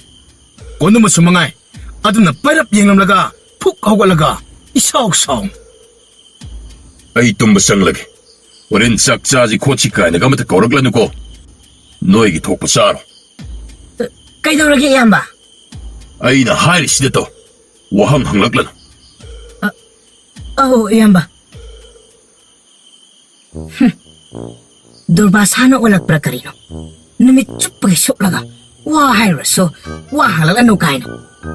ꯀꯣꯟꯗꯨꯝꯕꯁꯨ ꯃꯉꯥꯏ, ꯑꯗꯨꯅ ꯄꯩꯔꯞ ꯌꯦꯡꯂꯝꯂꯒ ꯐꯨꯛ ꯍꯧꯒꯠꯂꯒ ꯏꯁꯥꯎ ꯁꯥꯎ꯫ ꯑꯩ ꯇꯨꯝꯕ ꯆꯪꯂꯒꯦ꯫ ꯍꯣꯔꯦꯟ ꯆꯥꯛ ꯆꯥꯁꯤ ꯈꯣꯠꯁꯤ ꯀꯥꯏꯅꯒ ꯑꯃꯠꯇ ꯀꯧꯔꯛꯂꯅꯨꯀꯣ꯫ ꯅꯣꯏꯒꯤ ꯊꯣꯛꯄ ꯆꯥꯔꯣ꯫ ꯀꯩꯗꯧꯔꯒꯦ ꯏꯌꯥꯝꯕ? ꯑꯩꯅ ꯍꯥꯏꯔꯤꯁꯤꯗ ꯇꯧ꯫ ꯋꯥꯍꯪ ꯍꯪꯂꯛꯂꯅꯨ꯫ ꯑ-, ꯑꯧ, ꯏꯌꯥꯝꯕ꯫ ꯍꯨꯝ꯫ ꯗꯨꯔꯕꯥꯁꯥꯅ ꯑꯣꯜꯂꯛꯄ꯭ꯔꯥ ꯀꯔꯤꯅꯣ? ꯅꯨꯃꯤꯠ ꯆꯨꯞꯄꯒꯤ ꯁꯨꯞꯂꯒ ꯋꯥ ꯍꯥꯏꯔꯨꯔꯁꯨ ꯋꯥ ꯍꯪꯂꯛꯂꯅꯨ ꯀꯥꯏꯅ꯫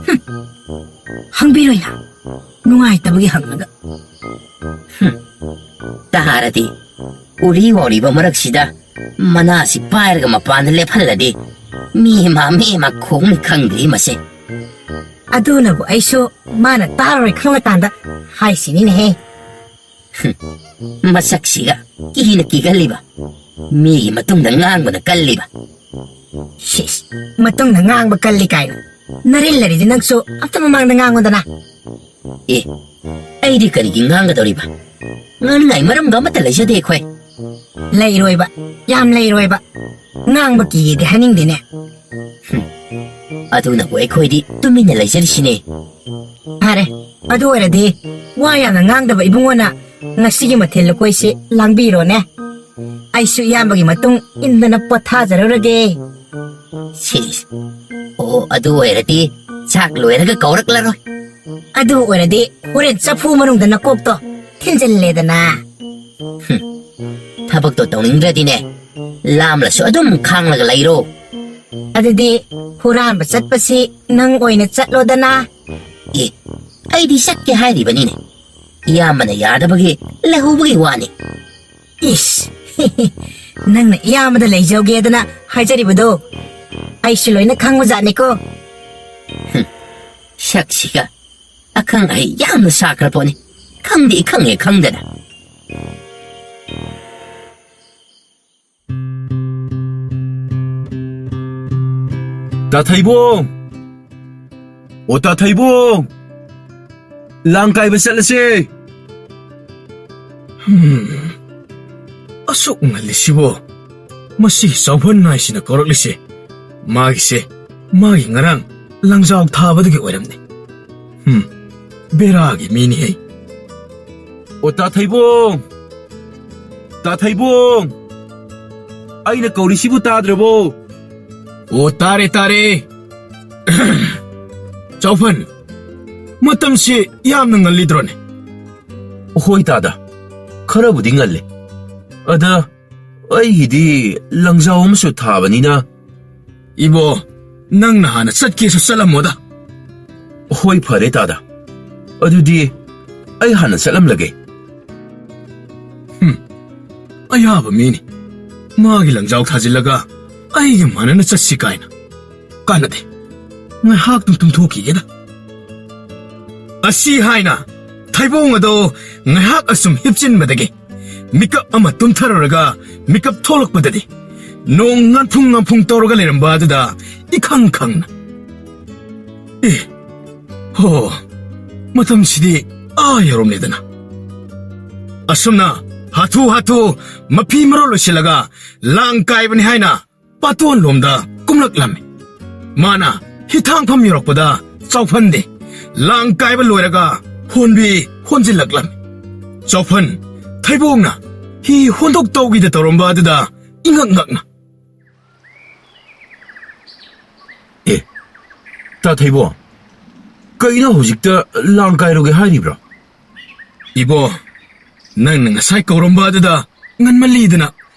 ꯍꯨꯝ꯫ ꯍꯪꯕꯤꯔꯣꯏꯅ꯫ ꯅꯨꯡꯉꯥꯏꯇꯕꯒꯤ ꯍꯪꯂꯒ꯫ ꯍꯨꯝ꯫ ꯇꯥꯔꯗꯤ ꯎꯔꯤ ꯋꯥꯎꯔꯤꯕ ꯃꯔꯛꯁꯤꯗ ꯃꯅꯥꯁꯤ ꯄꯥꯏꯔꯒ ꯃꯄꯥꯟꯗ ꯂꯦꯞꯍꯜꯂꯗꯤ ꯃꯤ ꯑꯃ ꯃꯤ ꯑꯃ ꯈꯣꯡꯅꯤ ꯈꯪꯗ꯭ꯔꯤ ꯃꯁꯦ꯫ ꯑꯗꯨꯅꯕꯨ ꯑꯩꯁꯨ ꯃꯥꯅ ꯇꯥꯔꯔꯣꯏ ꯈꯪꯂꯀꯥꯟꯗ ꯍꯥꯏꯁꯤꯅꯤꯅꯦꯍꯦ꯫ ꯍꯨꯝ, ꯃꯁꯛꯁꯤꯒ ꯀꯤꯅ ꯀꯤꯒꯜꯂꯤꯕ, ꯃꯤꯒꯤ ꯃꯇꯨꯡꯗ ꯉꯥꯡꯕꯗ ꯀꯜꯂꯤꯕ꯫ ꯁꯤꯁ, ꯃꯇꯨꯡꯗ ꯉꯥꯡꯕ ꯀꯜꯂꯤ ꯀꯥꯏꯅ꯫ ꯅꯔꯤꯜ ꯂꯩꯔꯤꯗꯤ ꯅꯪꯁꯨ ꯑꯝꯇ ꯃꯃꯥꯡꯗ ꯉꯥꯡꯉꯨꯗꯅ꯫ ꯑꯦ, ꯑꯩꯗꯤ ꯀꯔꯤꯒꯤ ꯉꯥꯡꯒꯗꯧꯔꯤꯕ? ꯉꯥꯡꯅꯤꯡꯉꯥꯏ ꯃꯔꯝꯒ ꯑꯃꯠꯇ ꯂꯩꯖꯗꯦ ꯑꯩꯈꯣꯏ꯫ ꯂꯩꯔꯣꯏꯕ, ꯌꯥꯝ ꯂꯩꯔꯣꯏꯕ꯫ ꯉꯥꯡꯕ ꯀꯤꯌꯦꯗꯤ ꯍꯥꯏꯅꯤꯡꯗꯦꯅꯦ꯫ ꯍꯨꯝ, ꯑꯗꯨꯅꯕꯨ ꯑꯩꯈꯣꯏꯗꯤ ꯇꯨꯃꯤꯟꯅ ꯂꯩꯖꯔꯤꯁꯤꯅꯦ꯫ ꯐꯔꯦ, ꯑꯗꯨ ꯑꯣꯏꯔꯗꯤ ꯋꯥ ꯌꯥꯝꯅ ꯉꯥꯡꯗꯕ ꯏꯕꯨꯡꯉꯣꯅ ꯉꯁꯤꯒꯤ ꯃꯊꯦꯜ ꯂꯨꯀꯣꯏꯁꯤ ꯂꯥꯡꯕꯤꯔꯣꯅꯦ꯫ ꯑꯩꯁꯨ ꯏꯌꯥꯝꯕꯒꯤ ꯃꯇꯨꯡ ꯏꯟꯗꯅ ꯄꯣꯊꯥꯖꯔꯨꯔꯒꯦ꯫ ꯁꯤꯁ꯫ ꯑꯣ, ꯑꯗꯨ ꯑꯣꯏꯔꯗꯤ ꯆꯥꯛ ꯂꯣꯏꯔꯒ ꯀꯧꯔꯛꯂꯔꯣꯏ꯫ ꯑꯗꯨ ꯑꯣꯏꯔꯗꯤ ꯍꯣꯔꯦꯟ ꯆꯐꯨ ꯃꯅꯨꯡꯗ ꯅꯀꯣꯛꯇꯣ ꯊꯤꯟꯖꯤꯜꯂꯦꯗꯅ꯫ ꯍꯨꯝ, ꯊꯕꯛꯇꯣ ꯇꯧꯅꯤꯡꯗ꯭ꯔꯗꯤꯅꯦ, ꯂꯥꯝꯂꯁꯨ ꯑꯗꯨꯝ ꯈꯥꯡꯂꯒ ꯂꯩꯔꯣ꯫ ꯑꯗꯨꯗꯤ ꯍꯨꯔꯥꯟꯕ ꯆꯠꯄꯁꯤ ꯅꯪ ꯑꯣꯏꯅ ꯆꯠꯂꯣꯗꯅ꯫ ꯑꯦ, ꯑꯩꯗꯤ ꯆꯠꯀꯦ ꯍꯥꯏꯔꯤꯕꯅꯤꯅꯦ꯫ ꯏꯌꯥꯝꯕꯅ ꯌꯥꯗꯕꯒꯤ ꯂꯩꯍꯧꯕꯒꯤ ꯋꯥꯅꯤ꯫ ꯏꯁ, ꯅꯪꯅ ꯏꯌꯥꯝꯕꯗ ꯂꯩꯖꯧꯒꯦꯗꯅ ꯍꯥꯏꯖꯔꯤꯕꯗꯣ ꯑꯩꯁꯨ ꯂꯣꯏꯅ ꯈꯪꯕꯖꯥꯠꯅꯤꯀꯣ꯫ ꯍꯨꯝ, ꯁꯛꯁꯤꯒ ꯑꯈꯪ ꯑꯍꯩ ꯌꯥꯝꯅ ꯁꯥꯈ꯭ꯔ ꯄꯣꯠꯅꯤ꯫ ꯈꯪꯗꯤ ꯈꯪꯉꯦ ꯈꯪꯗꯅ꯫ ꯇꯥ ꯊꯩꯕꯣꯡ! ꯑꯣ, ꯇꯥ ꯊꯩꯕꯣꯡ! ꯂꯥꯡ ꯀꯥꯏꯕ ꯆꯠꯂꯁꯦ! ꯍꯝ, ꯑꯁꯨꯛ ꯉꯜꯂꯤꯁꯤꯕꯣ? ꯃꯁꯤ ꯆꯥꯎꯐꯟ ꯅꯥꯏꯁꯤꯅ ꯀꯧꯔꯛꯂꯤꯁꯦ꯫ ꯃꯥꯒꯤꯁꯦ, ꯃꯥꯒꯤ ꯉꯔꯥꯡ ꯂꯪꯖꯥꯎ ꯊꯥꯕꯗꯨꯒꯤ ꯑꯣꯏꯔꯝꯅꯤ꯫ ꯍꯝ, ꯕꯦꯔꯥꯒꯤ ꯃꯤꯅꯤꯍꯦ꯫ ꯑꯣ, ꯇꯥ ꯊꯩꯕꯣꯡ! ꯇꯥ ꯊꯩꯕꯣꯡ! ꯑꯩꯅ ꯀꯧꯔꯤꯁꯤꯕꯨ ꯇꯥꯗ꯭ꯔꯕꯣ? ꯑꯣ, ꯇꯥꯔꯦ, ꯇꯥꯔꯦ꯫ ꯆꯥꯎꯐꯟ, ꯃꯇꯝꯁꯤ ꯌꯥꯝꯅ ꯉꯜꯂꯤꯗ꯭ꯔꯣꯅꯦ? ꯍꯣꯏ ꯇꯥꯗ, ꯈꯔꯕꯨꯗꯤ ꯉꯜꯂꯤ꯫ ꯑꯗ ꯑꯩꯒꯤꯗꯤ ꯂꯪꯖꯥꯎ ꯑꯃꯁꯨ ꯊꯥꯕꯅꯤꯅ꯫ ꯏꯕꯣ, ꯅꯪꯅ ꯍꯥꯟꯅ ꯆꯠꯀꯦꯁꯨ ꯆꯠꯂꯝꯃꯣꯗ꯫ ꯍꯣꯏ, ꯐꯔꯦ ꯇꯥꯗ, ꯑꯗꯨꯗꯤ ꯑꯩ ꯍꯥꯟꯅ ꯆꯠꯂꯝꯂꯒꯦ꯫ ꯍꯨꯝ, ꯑꯌꯥꯕ ꯃꯤꯅꯤ꯫ ꯃꯥꯒꯤ ꯂꯪꯖꯥꯎ ꯊꯥꯖꯤꯜꯂꯒ ꯑꯩꯒ ꯃꯥꯟꯅꯅ ꯆꯠꯁꯤ ꯀꯥꯏꯅ꯫ ꯀꯥꯟꯅꯗꯦ꯫ ꯉꯥꯏꯍꯥꯛꯇꯪ ꯇꯨꯝꯊꯣꯛꯈꯤꯒꯦꯗ꯫ ꯑꯁꯤ ꯍꯥꯏꯅ ꯊꯩꯕꯣꯡ ꯑꯗꯣ ꯉꯥꯏꯍꯥꯛ ꯑꯁꯨꯝ ꯍꯤꯞꯆꯤꯟꯕꯗꯒꯤ ꯃꯤꯀꯞ ꯑꯃ ꯇꯨꯝꯊꯔꯨꯔꯒ ꯃꯤꯀꯞ ꯊꯣꯛꯂꯛꯄꯗꯗꯤ ꯅꯣꯡ ꯉꯥꯟꯐꯨꯡ ꯉꯥꯟꯐꯨꯡ ꯇꯧꯔꯒ ꯂꯩꯔꯝꯕ ꯑꯗꯨꯗ ꯏꯈꯪ ꯈꯪꯅ, "ꯑꯦ, ꯍꯣ, ꯃꯇꯝꯁꯤꯗꯤ ꯑꯥ ꯌꯧꯔꯝꯂꯦꯗꯅ꯫" ꯑꯁꯨꯝꯅ ꯍꯥꯊꯨ ꯍꯥꯊꯨ ꯃꯐꯤ ꯃꯔꯣꯜ ꯂꯣꯏꯁꯤꯜꯂꯒ ꯂꯥꯡ ꯀꯥꯏꯕꯅꯤ ꯍꯥꯏꯅ ꯄꯥꯇꯣꯟꯂꯣꯝꯗ ꯀꯨꯝꯂꯛꯂꯝꯃꯤ꯫ ꯃꯥꯅ ꯍꯤꯊꯥꯡꯐꯝ ꯌꯧꯔꯛꯄꯗ ꯆꯥꯎꯐꯟꯗꯤ ꯂꯥꯡ ꯀꯥꯏꯕ ꯂꯣꯏꯔꯒ ꯍꯣꯟꯕꯤ ꯍꯣꯟꯖꯤꯜꯂꯛꯂꯝꯃꯤ꯫ ꯆꯥꯎꯐꯟ ꯊꯩꯕꯣꯡꯅ ꯍꯤ ꯍꯣꯟꯗꯣꯛ ꯇꯧꯒꯤꯗ ꯇꯧꯔꯝꯕ ꯑꯗꯨꯗ ꯏꯉꯛ ꯉꯛꯅ, "ꯑꯦ, ꯇꯥ ꯊꯩꯕꯣꯡ, ꯀꯩꯅꯣ ꯍꯧꯖꯤꯛꯇ ꯂꯥꯡ ꯀꯥꯏꯔꯨꯒꯦ ꯍꯥꯏꯔꯤꯕ꯭ꯔꯣ?" "ꯏꯕꯣ, ꯅꯪꯅ ꯉꯁꯥꯏ ꯀꯧꯔꯝꯕ ꯑꯗꯨꯗ ꯉꯟꯃꯜꯂꯤꯗꯅ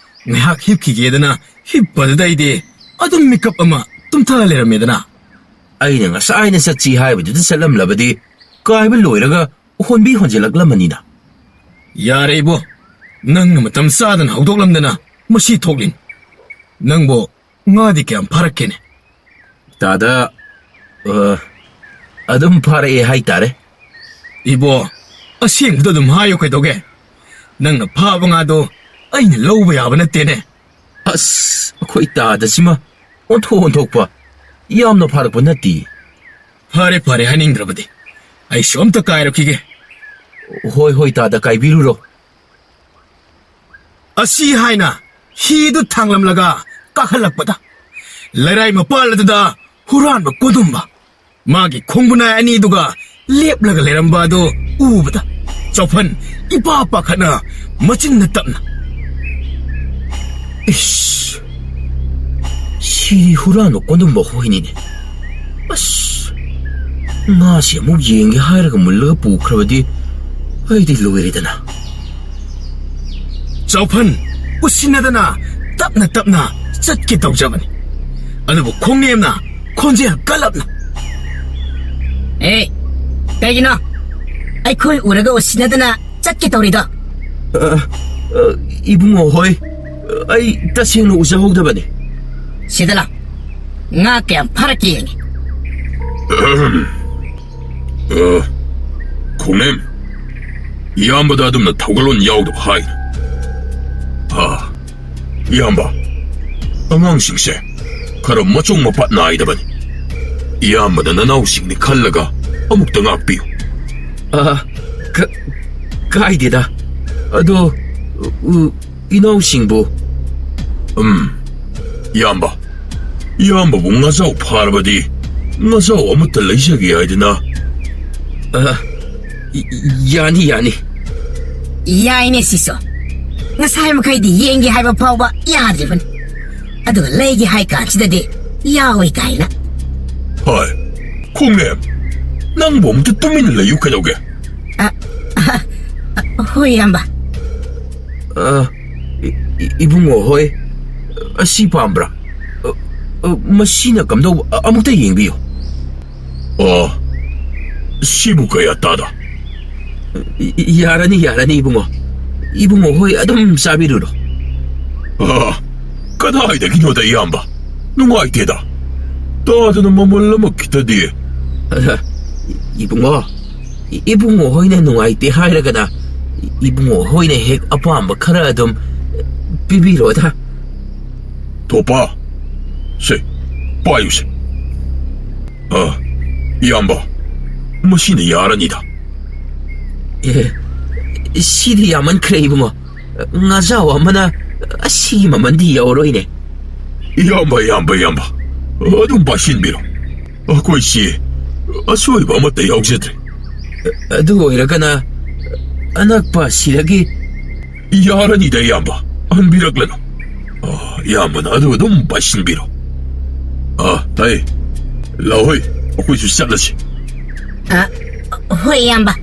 ꯉꯥꯏꯍꯥꯛ ꯍꯤꯞꯈꯤꯒꯦꯗꯅ ꯍꯤꯞꯄꯗꯨꯗ ꯑꯩꯗꯤ ꯑꯗꯨꯝ ꯃꯤꯀꯞ ꯑꯃ ꯇꯨꯝꯊ ꯂꯩꯔꯝꯃꯦꯗꯅ꯫" "ꯑꯩꯅ ꯉꯁꯥꯏꯅ ꯆꯠꯁꯤ ꯍꯥꯏꯕꯗꯨꯗ ꯆꯠꯂꯝꯂꯕꯗꯤ ꯀꯥꯏꯕ ꯂꯣꯏꯔꯒ ꯍꯣꯟꯕꯤ ꯍꯣꯟꯖꯤꯜꯂꯛꯂꯝꯃꯅꯤꯗ꯫" "ꯌꯥꯔꯦ ꯏꯕꯣ, ꯅꯪꯅ ꯃꯇꯝ ꯆꯥꯗꯅ ꯍꯧꯗꯣꯛꯂꯝꯗꯅ ꯃꯁꯤ ꯊꯣꯛꯂꯤꯅꯤ꯫ ꯅꯪꯕꯨ ꯉꯥꯗꯤ ꯀꯌꯥꯝ ꯐꯥꯔꯛꯀꯦꯅꯦ?" "ꯇꯥꯗ, ꯑ, ꯑꯗꯨꯝ ꯐꯥꯔꯛꯑꯦ ꯍꯥꯏꯇꯥꯔꯦ꯫" "ꯏꯕꯣ, ꯑꯁꯦꯡꯕꯗꯣ ꯑꯗꯨꯝ ꯍꯥꯏꯌꯨ ꯀꯩꯗꯧꯒꯦ? ꯅꯪꯅ ꯐꯥꯕ ꯉꯥꯗꯣ ꯑꯩꯅ ꯂꯧꯕ ꯌꯥꯕ ꯅꯠꯇꯦꯅꯦ꯫" "ꯑꯁ, ꯑꯩꯈꯣꯏ ꯇꯥꯗꯁꯤꯃ ꯑꯣꯟꯊꯣꯛ ꯑꯣꯟꯊꯣꯛꯄ, ꯌꯥꯝꯅ ꯐꯥꯔꯛꯄ ꯅꯠꯇꯦ꯫" "ꯐꯔꯦ, ꯐꯔꯦ, ꯍꯥꯏꯅꯤꯡꯗ꯭ꯔꯕꯗꯤ ꯑꯩꯁꯨ ꯑꯝꯇ ꯀꯥꯏꯔꯛꯈꯤꯒꯦ꯫" "ꯍꯣꯏ, ꯍꯣꯏ, ꯇꯥꯗ, ꯀꯥꯏꯕꯤꯔꯨꯔꯣ꯫" ꯑꯁꯤ ꯍꯥꯏꯅ ꯍꯤꯗꯨ ꯊꯥꯡꯂꯝꯂꯒ ꯀꯥꯈꯠꯂꯛꯄꯗ ꯂꯩꯔꯥꯏ ꯃꯄꯥꯜ ꯑꯗꯨꯗ ꯍꯨꯔꯥꯟꯕ ꯀꯣꯗꯨꯝꯕ ꯃꯥꯒꯤ ꯈꯣꯡꯕꯨꯅꯥꯏ ꯑꯅꯤꯗꯨꯒ ꯂꯦꯞꯂꯒ ꯂꯩꯔꯝꯕ ꯑꯗꯨ ꯎꯕꯗ ꯆꯥꯎꯐꯟ ꯏꯄꯥ ꯄꯥꯈꯠꯅ ꯃꯆꯤꯟꯅ ꯇꯞꯅ, "ꯏꯁ, ꯁꯤꯗꯤ ꯍꯨꯔꯥꯟꯕ ꯀꯣꯟꯗꯨꯝꯕ ꯍꯣꯏꯅꯤꯅꯦ꯫ ꯑꯁ, ꯉꯥꯁꯤ ꯑꯃꯨꯛ ꯌꯦꯡꯒꯦ ꯍꯥꯏꯔꯒ ꯃꯨꯜꯂꯒ ꯄꯨꯈ꯭ꯔꯕꯗꯤ ꯑꯩꯗꯤ ꯂꯣꯏꯔꯦꯗꯅ꯫ ꯆꯥꯎꯐꯟ, ꯎꯁꯤꯟꯅꯗꯅ ꯇꯞꯅ ꯇꯞꯅ ꯆꯠꯀꯦ ꯇꯧꯖꯕꯅꯤ, ꯑꯗꯨꯕꯨ ꯈꯣꯡꯅꯦꯝꯅ ꯈꯣꯟꯖꯦꯜ ꯀꯜꯂꯞꯅ꯫ ꯑꯦ, ꯀꯩꯒꯤꯅꯣ ꯑꯩꯈꯣꯏ ꯎꯔꯒ ꯎꯁꯤꯟꯅꯗꯅ ꯆꯠꯀꯦ ꯇꯧꯔꯤꯗꯣ? ꯑ, ꯑ, ꯏꯕꯨꯡꯉꯣ ꯍꯣꯏ, ꯑꯩ ꯇꯁꯦꯡꯅ ꯎꯖꯍꯧꯗꯕꯅꯤ꯫ ꯁꯤꯗ ꯂꯥꯎ, ꯉꯥ ꯀꯌꯥꯝ ꯐꯥꯔꯛꯀꯦ ꯌꯦꯡꯒꯦ꯫ ꯑ, ꯈꯣꯡꯅꯦꯝ, ꯏꯌꯥꯝꯕꯗ ꯑꯗꯨꯝꯅ ꯊꯧꯒꯜꯂꯣꯟ ꯌꯥꯎꯗꯕ ꯍꯥꯏꯅ꯫ ꯑ, ꯏꯌꯥꯝꯕ, ꯑꯉꯥꯡꯁꯤꯡꯁꯦ ꯈꯔ ꯃꯆꯣꯡ ꯃꯄꯥꯠ ꯅꯥꯏꯗꯕꯅꯤ꯫ ꯏꯌꯥꯝꯕꯅ ꯅꯅꯥꯎꯁꯤꯡꯅꯤ ꯈꯜꯂꯒ ꯑꯃꯨꯛꯇ ꯉꯥꯛꯄꯤꯌꯨ꯫ ꯑ, ꯀ-, ꯀꯥꯏꯗꯦꯗ꯫ ꯑꯗꯣ, ꯎ, ꯏꯅꯥꯎꯁꯤꯡꯕꯨ꯫ ꯎꯝ, ꯏꯌꯥꯝꯕ, ꯏꯌꯥꯝꯕꯕꯨ ꯉꯥꯖꯥꯎ ꯐꯥꯔꯕꯗꯤ ꯉꯥꯖꯥꯎ ꯑꯃꯠꯇ ꯂꯩꯖꯒꯦ ꯍꯥꯏꯗꯅ꯫ ꯑ, ꯌꯥꯅꯤ, ꯌꯥꯅꯤ꯫ ꯌꯥꯏꯅꯦ ꯁꯤꯁꯨ꯫ ꯉꯁꯥꯏ ꯃꯈꯩꯗꯤ ꯌꯦꯡꯒꯦ ꯍꯥꯏꯕ ꯐꯥꯎꯕ ꯌꯥꯗ꯭ꯔꯤꯕꯅꯤ, ꯑꯗꯨꯒ ꯂꯩꯒꯦ ꯍꯥꯏ ꯀꯥꯟꯁꯤꯗꯗꯤ ꯌꯥꯎꯏ ꯀꯥꯏꯅ꯫ ꯍꯣꯏ, ꯈꯣꯡꯅꯦꯝ, ꯅꯪꯕꯨ ꯑꯃꯨꯛꯇ ꯇꯨꯃꯤꯟꯅ ꯂꯩꯌꯨ ꯀꯩꯗꯧꯒꯦ? ꯑ, ꯑ, ꯑ, ꯍꯣꯏ, ꯏꯌꯥꯝꯕ꯫ ꯑ, ꯏ-, ꯏ-, ꯏꯕꯨꯡꯉꯣ ꯍꯣꯏ, ꯑꯁꯤ ꯄꯥꯝꯕ꯭ꯔꯥ? ꯑ, ꯑ, ꯃꯁꯤꯅ ꯀꯝꯗꯧꯕ? ꯑ, ꯑꯃꯨꯛꯇ ꯌꯦꯡꯕꯤꯌꯨ꯫ ꯑ, ꯁꯤꯕꯨ ꯀꯌꯥ ꯇꯥꯗ? ꯏ-, ꯏ-, ꯌꯥꯔꯅꯤ, ꯌꯥꯔꯅꯤ, ꯏꯕꯨꯡꯉꯣ꯫ ꯏꯕꯨꯡꯉꯣ ꯍꯣꯏ ꯑꯗꯨꯝ ꯆꯥꯕꯤꯔꯨꯔꯣ꯫ ꯑ, ꯀꯗꯥꯏꯗꯒꯤꯅꯣꯗ, ꯏꯌꯥꯝꯕ? ꯅꯨꯡꯉꯥꯏꯇꯦꯗ꯫ ꯇꯥꯗꯅ ꯃꯃꯜ ꯑꯃ ꯈꯤꯇꯗꯤ꯫ ꯑ, ꯏ-, ꯏꯕꯨꯡꯉꯣ, ꯏ-, ꯏꯕꯨꯡꯉꯣ ꯍꯣꯏꯅ ꯅꯨꯡꯉꯥꯏꯇꯦ ꯍꯥꯏꯔꯒꯅ, ꯏ-, ꯏꯕꯨꯡꯉꯣ ꯍꯣꯏꯅ ꯍꯦꯛ ꯑꯄꯥꯝꯕ ꯈꯔ ꯑꯗꯨꯝ ꯄꯤꯕꯤꯔꯣꯗ꯫ ꯊꯣꯄꯥ, ꯁꯦ, ꯄꯥꯏꯌꯨꯁꯦ꯫ ꯑ, ꯏꯌꯥꯝꯕ, ꯃꯁꯤꯅ ꯌꯥꯔꯅꯤꯗ꯫ ꯑꯦ, ꯁꯤꯗꯤ ꯌꯥꯝꯃꯟꯈ꯭ꯔꯦ, ꯏꯕꯨꯡꯉꯣ꯫ ꯉꯥꯖꯥꯎ ꯑꯃꯅ ꯑꯁꯤꯒꯤ ꯃꯃꯜꯗꯤ ꯌꯧꯔꯣꯏꯅꯦ꯫ ꯏꯌꯥꯝꯕ, ꯏꯌꯥꯝꯕ, ꯏꯌꯥꯝꯕ, ꯑꯗꯨꯝ ꯄꯥꯏꯁꯤꯟꯕꯤꯔꯣ꯫ ꯑꯩꯈꯣꯏꯁꯤ ꯑꯁꯣꯏꯕ ꯑꯃꯠꯇ ꯌꯥꯎꯖꯗ꯭ꯔꯦ꯫ ꯑꯗꯨ ꯑꯣꯏꯔꯒꯅ ꯑꯅꯛꯄ ꯑꯁꯤꯗꯒꯤ꯫ ꯌꯥꯔꯅꯤꯗ, ꯏꯌꯥꯝꯕ, ꯍꯟꯕꯤꯔꯛꯂꯅꯨ꯫ ꯑ, ꯏꯌꯥꯝꯕꯅ ꯑꯗꯨ ꯑꯗꯨꯝ ꯄꯥꯏꯁꯤꯟꯕꯤꯔꯣ꯫ ꯑ, ꯍꯩ, ꯂꯥꯛꯑꯣꯍꯩ, ꯑꯩꯈꯣꯏꯁꯨ ꯆꯠꯂꯁꯤ꯫ ꯑ, ꯍꯣꯏ, ꯏꯌꯥꯝꯕ꯫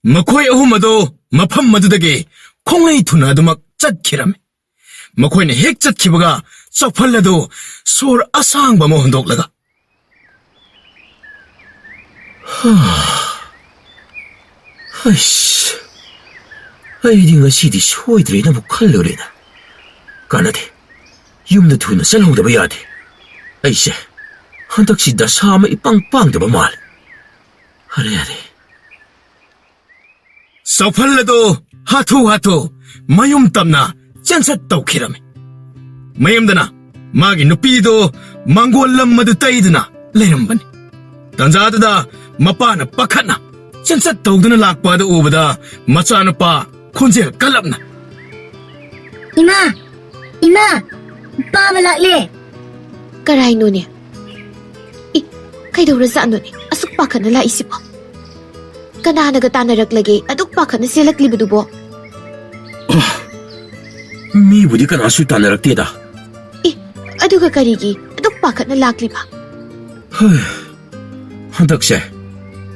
ꯃꯈꯣꯏ ꯑꯍꯨꯝ ꯑꯗꯨ ꯃꯐꯝ ꯑꯗꯨꯗꯒꯤ ꯈꯣꯡꯂꯩ ꯊꯨꯅ ꯑꯗꯨꯃꯛ ꯆꯠꯈꯤꯔꯝꯃꯤ꯫ ꯃꯈꯣꯏꯅ ꯍꯦꯛ ꯆꯠꯈꯤꯕꯒ ꯆꯥꯎꯐꯜ ꯑꯗꯨ ꯁꯣꯔ ꯑꯁꯥꯡꯕ ꯑꯃ ꯍꯣꯟꯗꯣꯛꯂꯒ, "ꯍꯥ, ꯍꯩꯁ, ꯑꯩꯗꯤ ꯉꯁꯤꯗꯤ ꯁꯣꯏꯗ꯭ꯔꯦꯅꯕꯨ ꯈꯜꯂꯨꯔꯦꯅ꯫ ꯀꯥꯟꯅꯗꯦ, ꯌꯨꯝꯗ ꯊꯨꯅ ꯆꯠꯍꯧꯗꯕ ꯌꯥꯗꯦ꯫ ꯑꯩꯁꯦ ꯍꯟꯗꯛꯁꯤ ꯗꯁꯥ ꯑꯃ ꯏꯄꯪ ꯄꯥꯡꯗꯕ ꯃꯥꯜꯂꯦ꯫ ꯑꯔꯦ, ꯑꯔꯦ!" ꯆꯥꯎꯐꯜ ꯑꯗꯨ ꯍꯥꯊꯨ ꯍꯥꯊꯨ ꯃꯌꯨꯝ ꯇꯝꯅ ꯆꯦꯟꯁꯠ ꯇꯧꯈꯤꯔꯝꯃꯤ꯫ ꯃꯌꯨꯝꯗꯅ ꯃꯥꯒꯤ ꯅꯨꯄꯤꯗꯨ ꯃꯥꯡꯒꯣꯜ ꯂꯝ ꯑꯗꯨ ꯇꯩꯗꯨꯅ ꯂꯩꯔꯝꯕꯅꯤ꯫ ꯇꯟꯖꯥꯗꯨꯗ ꯃꯄꯥꯅ ꯄꯥꯈꯠꯅ ꯆꯦꯟꯁꯠ ꯇꯧꯗꯨꯅ ꯂꯥꯛꯄ ꯑꯗꯨ ꯎꯕꯗ ꯃꯆꯥꯅꯨꯄꯥ ꯈꯣꯟꯖꯦꯜ ꯀꯜꯂꯞꯅ, "ꯏꯃꯥ! ꯏꯃꯥ! ꯄꯥꯕ ꯂꯥꯛꯂꯦ!" ꯀꯔꯥꯏꯅꯣꯅꯦ? ꯏ, ꯀꯩꯗꯧꯔꯖꯥꯠꯅꯣꯅꯦ ꯑꯁꯨꯛ ꯄꯥꯈꯠꯅ ꯂꯥꯛꯏꯁꯤꯕꯣ? ꯀꯅꯥꯅꯒ ꯇꯥꯟꯅꯔꯛꯂꯒꯦ ꯑꯗꯨꯛ ꯄꯥꯈꯠꯅ ꯆꯦꯜꯂꯛꯂꯤꯕꯗꯨꯕꯣ? ꯑ, ꯃꯤꯕꯨꯗꯤ ꯀꯅꯥꯁꯨ ꯇꯥꯟꯅꯔꯛꯇꯦꯗ꯫ ꯏ, ꯑꯗꯨꯒ ꯀꯔꯤꯒꯤ ꯑꯗꯨꯛ ꯄꯥꯈꯠꯅ ꯂꯥꯛꯂꯤꯕ? ꯍꯩ, ꯍꯟꯗꯛꯁꯦ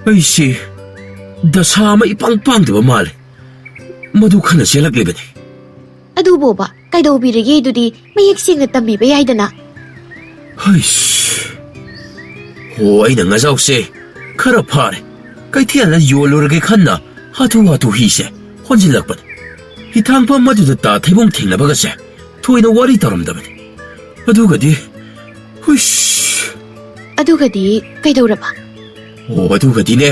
ꯑꯩꯁꯤ ꯗꯁꯥ ꯑꯃ ꯏꯄꯪ ꯄꯥꯡꯗꯕ ꯃꯥꯜꯂꯦ꯫ ꯃꯗꯨ ꯈꯟꯅ ꯆꯦꯜꯂꯛꯂꯤꯕꯅꯤ꯫ ꯑꯗꯨꯕꯣꯕ, ꯀꯩꯗꯧꯕꯤꯔꯒꯦ? ꯑꯗꯨꯗꯤ ꯃꯌꯦꯛ ꯁꯦꯡꯅ ꯇꯝꯕꯤꯕ ꯌꯥꯏꯗꯅ꯫ ꯍꯩꯁ꯫ ꯍꯣ, ꯑꯩꯅ ꯉꯖꯥꯎꯁꯦ ꯈꯔ ꯐꯥꯔꯦ꯫ ꯀꯩꯊꯦꯜꯗ ꯌꯣꯜꯂꯨꯔꯒꯦ ꯈꯟꯅ ꯍꯥꯊꯨ ꯍꯥꯊꯨ ꯍꯤꯁꯦ ꯍꯣꯟꯖꯤꯜꯂꯛꯄꯅꯤ꯫ ꯍꯤꯊꯥꯡꯐꯝ ꯑꯗꯨꯗ ꯇꯥ ꯊꯩꯕꯣꯡ ꯊꯦꯡꯅꯕꯒꯁꯦ ꯊꯣꯏꯅ ꯋꯥꯔꯤ ꯇꯧꯔꯝꯗꯕꯅꯤ꯫ ꯑꯗꯨꯒꯗꯤ, ꯍꯨꯏꯁ꯫ ꯑꯗꯨꯒꯗꯤ ꯀꯩꯗꯧꯔꯕ? ꯑꯣ, ꯑꯗꯨꯒꯗꯤꯅꯦ,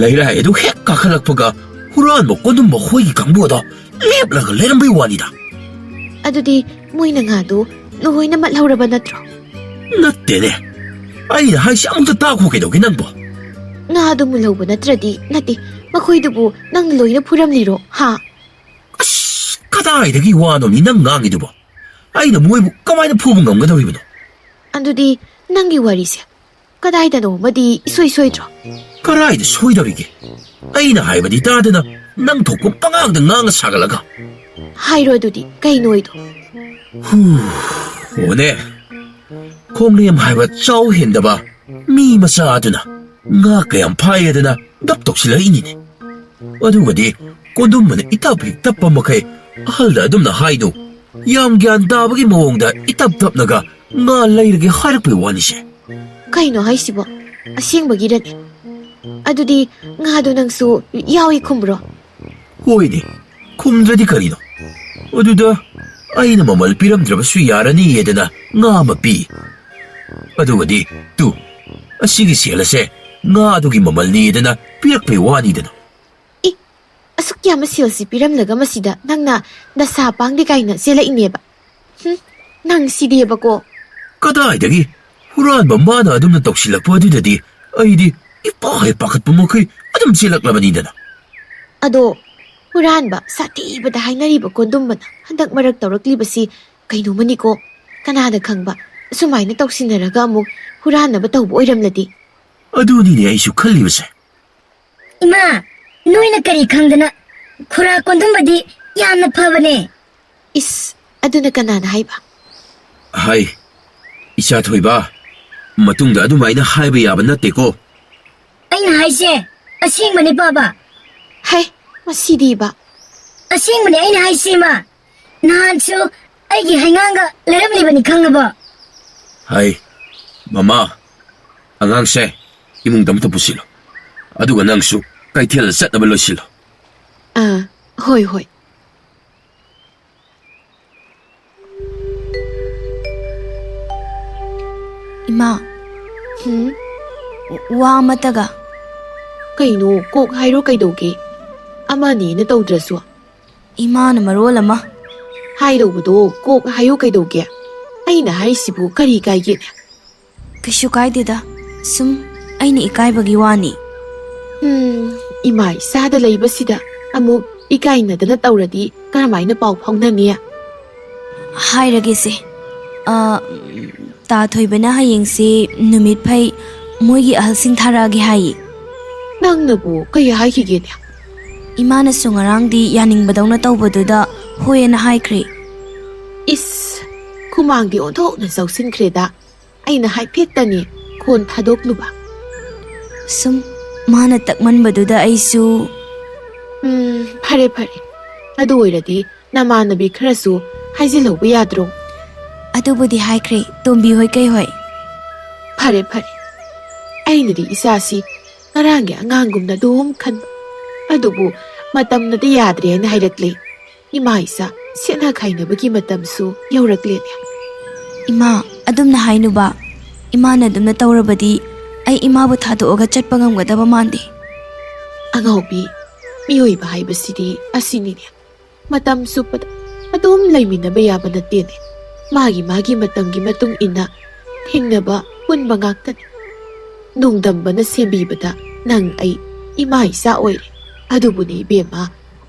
ꯂꯩꯔꯥꯏ ꯑꯗꯨ ꯍꯦꯛ ꯀꯥꯈꯠꯂꯛꯄꯒ ꯍꯨꯔꯥꯟꯕ ꯀꯣꯟꯗꯨꯝꯕ ꯍꯣꯏꯒꯤ ꯀꯥꯡꯕꯨ ꯑꯗꯣ ꯂꯦꯞꯂꯒ ꯂꯩꯔꯝꯕꯩ ꯋꯥꯅꯤꯗ꯫ ꯑꯗꯨꯗꯤ ꯃꯣꯏꯅ ꯉꯥꯗꯨ ꯂꯣꯏꯅ ꯃꯠꯍꯧꯔꯕ ꯅꯠꯇ꯭ꯔꯣ? ꯅꯠꯇꯦꯅꯦ꯫ ꯑꯩꯅ ꯍꯥꯏꯁꯤ ꯑꯃꯨꯛꯇ ꯇꯥꯈꯣ ꯀꯩꯗꯧꯒꯦ ꯅꯪꯕꯣ? ꯉꯥꯗꯨ ꯃꯨꯜꯍꯧꯕ ꯅꯠꯇ꯭ꯔꯗꯤ ꯅꯠꯇꯦ, ꯃꯈꯣꯏꯗꯨꯕꯨ ꯅꯪꯅ ꯂꯣꯏꯅ ꯐꯨꯔꯝꯂꯤꯔꯣ, ꯍꯥ? ꯑꯁ, ꯀꯗꯥꯏꯗꯒꯤ ꯋꯥꯅꯣꯅꯤ ꯅꯪ ꯉꯥꯡꯉꯤꯗꯨꯕꯣ? ꯑꯩꯅ ꯃꯣꯏꯕꯨ ꯀꯃꯥꯏꯅ ꯐꯨꯕ ꯉꯝꯒꯗꯧꯔꯤꯕꯅꯣ? ꯑꯗꯨꯗꯤ ꯅꯪꯒꯤ ꯋꯥꯔꯤꯁꯦ ꯀꯗꯥꯏꯗꯅꯣ ꯑꯃꯗꯤ ꯏꯁꯣꯏ ꯁꯣꯏꯗ꯭ꯔꯣ? ꯀꯗꯥꯏꯗ ꯁꯣꯏꯗꯧꯔꯤꯒꯦ? ꯑꯩꯅ ꯍꯥꯏꯕꯗꯤ ꯇꯥꯗꯅ ꯅꯪ ꯊꯣꯛꯄ ꯄꯉꯥꯡꯗ ꯉꯥꯡꯉ ꯁꯥꯒꯠꯂꯒ꯫ ꯍꯥꯏꯔꯣ ꯑꯗꯨꯗꯤ, ꯀꯩꯅꯣ ꯑꯣꯏꯗꯣ? ꯍꯨ, ꯍꯣꯅꯦ꯫ ꯈꯣꯡꯂꯦꯝ ꯍꯥꯏꯕ ꯆꯥꯎ ꯍꯦꯟꯗꯕ ꯃꯤ ꯃꯆꯥ ꯑꯗꯨꯅ ꯉꯥ ꯀꯌꯥꯝ ꯐꯥꯏꯌꯦꯗꯅ ꯗꯞ ꯇꯧꯁꯤꯜꯂꯛꯏꯅꯤꯅꯦ꯫ ꯑꯗꯨꯒꯗꯤ ꯀꯣꯟꯗꯨꯝꯕꯅ ꯏꯇꯞ ꯍꯦꯛ ꯇꯞꯄ ꯃꯈꯩ ꯑꯍꯜꯗ ꯑꯗꯨꯝꯅ ꯍꯥꯏꯗꯨ ꯌꯥꯝ ꯒ꯭ꯌꯥꯟ ꯇꯥꯕꯒꯤ ꯃꯑꯣꯡꯗ ꯏꯇꯞ ꯇꯞꯅꯒ ꯉꯥ ꯂꯩꯔꯒꯦ ꯍꯥꯏꯔꯛꯄꯩ ꯋꯥꯅꯤꯁꯦ꯫ ꯀꯩꯅꯣ ꯍꯥꯏꯁꯤꯕꯣ? ꯑꯁꯦꯡꯕꯒꯤꯔꯅꯦ? ꯑꯗꯨꯗꯤ ꯉꯥꯗꯣ ꯅꯪꯁꯨ ꯌꯥꯎꯏ ꯈꯨꯝꯕ꯭ꯔꯣ? ꯍꯣꯏꯅꯦ, ꯈꯨꯝꯗ꯭ꯔꯗꯤ ꯀꯔꯤꯅꯣ? ꯑꯗꯨꯗ ꯑꯩꯅ ꯃꯃꯜ ꯄꯤꯔꯝꯗ꯭ꯔꯕꯁꯨ ꯌꯥꯔꯅꯤꯌꯦꯗꯅ ꯉꯥ ꯑꯃ ꯄꯤ꯫ ꯑꯗꯨꯒꯗꯤ ꯇꯨ, ꯑꯁꯤꯒꯤ ꯁꯦꯜ ꯑꯁꯦ ꯉꯥ ꯑꯗꯨꯒꯤ ꯃꯃꯜꯅꯤꯗꯅ ꯄꯤꯔꯛꯄꯩ ꯋꯥꯅꯤꯗꯅ꯫ ꯏ, ꯑꯁꯨꯛ ꯌꯥꯝꯕ ꯁꯦꯜꯁꯤ ꯄꯤꯔꯝꯂꯒ ꯃꯁꯤꯗ ꯅꯪꯅ ꯅꯁꯥ ꯄꯥꯡꯗꯦ ꯀꯥꯏꯅ ꯆꯦꯜꯂꯛꯏꯅꯦꯕ? ꯍꯨꯝ, ꯅꯪ ꯁꯤꯗꯤꯕꯀꯣ꯫ ꯀꯗꯥꯏꯗꯒꯤ ꯍꯨꯔꯥꯟꯕ ꯃꯥꯅ ꯑꯗꯨꯝꯅ ꯇꯧꯁꯤꯜꯂꯛꯄ ꯑꯗꯨꯗꯗꯤ ꯑꯩꯗꯤ ꯏꯄꯥ ꯍꯦꯛ ꯄꯥꯈꯠꯄ ꯃꯈꯩ ꯑꯗꯨꯝ ꯆꯦꯜꯂꯛꯂꯕꯅꯤꯗꯅ꯫ ꯑꯗꯣ ꯍꯨꯔꯥꯟꯕ ꯁꯥꯊꯤꯕꯗ ꯍꯥꯏꯅꯔꯤꯕ ꯀꯣꯟꯗꯨꯝꯕꯅ ꯍꯟꯗꯛ ꯃꯔꯛ ꯇꯧꯔꯛꯂꯤꯕꯁꯤ ꯀꯩꯅꯣꯃꯅꯤꯀꯣ꯫ ꯀꯅꯥꯅ ꯈꯪꯕ ꯑꯁꯨꯃꯥꯏꯅ ꯇꯧꯁꯤꯟꯅꯔꯒ ꯑꯃꯨꯛ ꯍꯨꯔꯥꯟꯅꯕ ꯇꯧꯕ ꯑꯣꯏꯔꯝꯂꯗꯤ? ꯑꯗꯨꯅꯤꯅꯦ ꯑꯩꯁꯨ ꯈꯜꯂꯤꯕꯁꯦ꯫ ꯏꯃꯥ, ꯅꯣꯏꯅ ꯀꯔꯤ ꯈꯪꯗꯅ? ꯈꯨꯔꯥ ꯀꯣꯟꯗꯨꯝꯕꯗꯤ ꯌꯥꯝꯅ ꯐꯕꯅꯦ꯫ ꯏꯁ, ꯑꯗꯨꯅ ꯀꯅꯥꯅ ꯍꯥꯏꯕ? ꯍꯥꯏ, ꯏꯆꯥ ꯊꯣꯏꯕ, ꯃꯇꯨꯡꯗ ꯑꯗꯨꯃꯥꯏꯅ ꯍꯥꯏꯕ ꯌꯥꯕ ꯅꯠꯇꯦꯀꯣ꯫ ꯑꯩꯅ ꯍꯥꯏꯁꯦ ꯑꯁꯦꯡꯕꯅꯦ, ꯄꯥꯕ꯫ ꯍꯩ, ꯃꯁꯤꯗꯤꯕ꯫ ꯑꯁꯦꯡꯕꯅꯦ ꯑꯩꯅ ꯍꯥꯏꯁꯦ, ꯏꯃꯥ꯫ ꯅꯍꯥꯟꯁꯨ ꯑꯩꯒꯤ ꯍꯩꯉꯥꯡꯒ ꯂꯩꯔꯝꯂꯤꯕꯅꯤ, ꯈꯪꯉꯕꯣ? ꯍꯥꯏ, ꯃꯃꯥ, ꯑꯉꯥꯡꯁꯦ ꯏꯃꯨꯡꯗ ꯑꯃꯨꯛꯇ ꯄꯨꯁꯤꯜꯂꯣ, ꯑꯗꯨꯒ ꯅꯪꯁꯨ ꯀꯩꯊꯦꯜꯗ ꯆꯠꯅꯕ ꯂꯣꯏꯁꯤꯜꯂꯣ꯫ ꯑꯥ, ꯍꯣꯏ, ꯍꯣꯏ꯫ ꯏꯃꯥ, ꯍꯨꯝ? ꯋꯥ ꯑꯃꯇꯒ꯫ ꯀꯩꯅꯣ, ꯀꯣꯛ ꯍꯥꯏꯔꯣ ꯀꯩꯗꯧꯒꯦ? ꯑꯃꯅꯦꯅ ꯇꯧꯗ꯭ꯔꯁꯨ꯫ ꯏꯃꯥꯅ ꯃꯔꯣꯜ ꯑꯃ꯫ ꯍꯥꯏꯗꯧꯕꯗꯣ ꯀꯣꯛ ꯍꯥꯏꯌꯨ ꯀꯩꯗꯧꯒꯦ? ꯑꯩꯅ ꯍꯥꯏꯁꯤꯕꯨ ꯀꯔꯤ ꯀꯥꯏꯒꯦꯅꯦ? ꯀꯩꯁꯨ ꯀꯥꯏꯗꯦꯗ, ꯁꯨꯝ ꯑꯩꯅ ꯏꯀꯥꯏꯕꯒꯤ ꯋꯥꯅꯤ꯫ ꯎꯝ, ꯏꯃꯥ ꯏꯆꯥꯗ ꯂꯩꯕꯁꯤꯗ ꯑꯃꯨꯛ ꯏꯀꯥꯏꯅꯗꯅ ꯇꯧꯔꯗꯤ ꯀꯔꯝꯍꯥꯏꯅ ꯄꯥꯎ ꯐꯥꯎꯅꯅꯤ? ꯍꯥꯏꯔꯒꯦꯁꯦ꯫ ꯑ, ꯇꯥ ꯊꯣꯏꯕꯅ ꯍꯌꯦꯡꯁꯦ ꯅꯨꯃꯤꯠ ꯐꯩ ꯃꯣꯏꯒꯤ ꯑꯍꯜꯁꯤꯡ ꯊꯥꯔꯛꯑꯒꯦ ꯍꯥꯏꯌꯦ꯫ ꯅꯪꯅꯕꯨ ꯀꯩ ꯍꯥꯏꯈꯤꯒꯦꯅꯦ? ꯏꯃꯥꯅꯁꯨ ꯉꯔꯥꯡꯗꯤ ꯌꯥꯅꯤꯡꯕꯗꯧꯅ ꯇꯧꯕꯗꯨꯗ ꯍꯣꯏꯑꯅ ꯍꯥꯏꯈ꯭ꯔꯦ꯫ ꯏꯁ, ꯈꯨꯃꯥꯡꯗꯤ ꯑꯣꯟꯊꯣꯛꯅ ꯆꯥꯎꯁꯤꯟꯈ꯭ꯔꯦꯗ꯫ ꯑꯩꯅ ꯍꯥꯏꯐꯦꯠꯇꯅꯤ ꯈꯣꯟ ꯊꯥꯗꯣꯛꯂꯨꯕ꯫ ꯁꯨꯝ ꯃꯥꯅ ꯇꯛꯃꯟꯕꯗꯨꯗ ꯑꯩꯁꯨ꯫ ꯎꯝ, ꯐꯔꯦ, ꯐꯔꯦ꯫ ꯑꯗꯨ ꯑꯣꯏꯔꯗꯤ ꯅꯃꯥꯟꯅꯕꯤ ꯈꯔꯁꯨ ꯍꯥꯏꯖꯤꯜꯍꯧꯕ ꯌꯥꯗ꯭ꯔꯣ? ꯑꯗꯨꯕꯨꯗꯤ ꯍꯥꯏꯈ꯭ꯔꯦ, ꯇꯣꯝꯕꯤ ꯍꯣꯏ ꯀꯩ ꯍꯣꯏ꯫ ꯐꯔꯦ, ꯐꯔꯦ꯫ ꯑꯩꯅꯗꯤ ꯏꯆꯥꯁꯤ ꯉꯔꯥꯡꯒꯤ ꯑꯉꯥꯡꯒꯨꯝꯅ ꯑꯗꯨꯝ ꯈꯟꯕ꯫ ꯑꯗꯨꯕꯨ ꯃꯇꯝꯅꯗꯤ ꯌꯥꯗ꯭ꯔꯦ ꯍꯥꯏꯅ ꯍꯥꯏꯔꯛꯂꯦ꯫ ꯏꯃꯥ ꯏꯆꯥ ꯁꯦꯠꯅ ꯈꯥꯏꯅꯕꯒꯤ ꯃꯇꯝꯁꯨ ꯌꯧꯔꯛꯂꯦꯅꯦ꯫ ꯏꯃꯥ, ꯑꯗꯨꯝꯅ ꯍꯥꯏꯅꯨꯕ꯫ ꯏꯃꯥꯅ ꯑꯗꯨꯝꯅ ꯇꯧꯔꯕꯗꯤ ꯑꯩ ꯏꯃꯥꯕꯨ ꯊꯥꯗꯣꯛꯑꯒ ꯆꯠꯄ ꯉꯝꯒꯗꯕ ꯃꯥꯟꯗꯦ꯫ ꯑꯉꯥꯎꯕꯤ, ꯃꯤꯑꯣꯏꯕ ꯍꯥꯏꯕꯁꯤꯗꯤ ꯑꯁꯤꯅꯤꯅꯦ꯫ ꯃꯇꯝ ꯆꯨꯞꯄꯗ ꯑꯗꯨꯝ ꯂꯩꯃꯤꯟꯅꯕ ꯌꯥꯕ ꯅꯠꯇꯦꯅꯦ꯫ ꯃꯥꯒꯤ ꯃꯥꯒꯤ ꯃꯇꯝꯒꯤ ꯃꯇꯨꯡ ꯏꯟꯅ ꯊꯦꯡꯅꯕ ꯄꯨꯟꯕ ꯉꯥꯛꯇꯅꯤ꯫ ꯅꯣꯡꯗꯝꯕꯅ ꯁꯦꯝꯕꯤꯕꯗ ꯅꯪ ꯑꯩ ꯏꯃꯥ ꯏꯆꯥ ꯑꯣꯏꯔꯦ꯫ ꯑꯗꯨꯕꯨꯅꯦ ꯏꯕꯦꯝꯃ,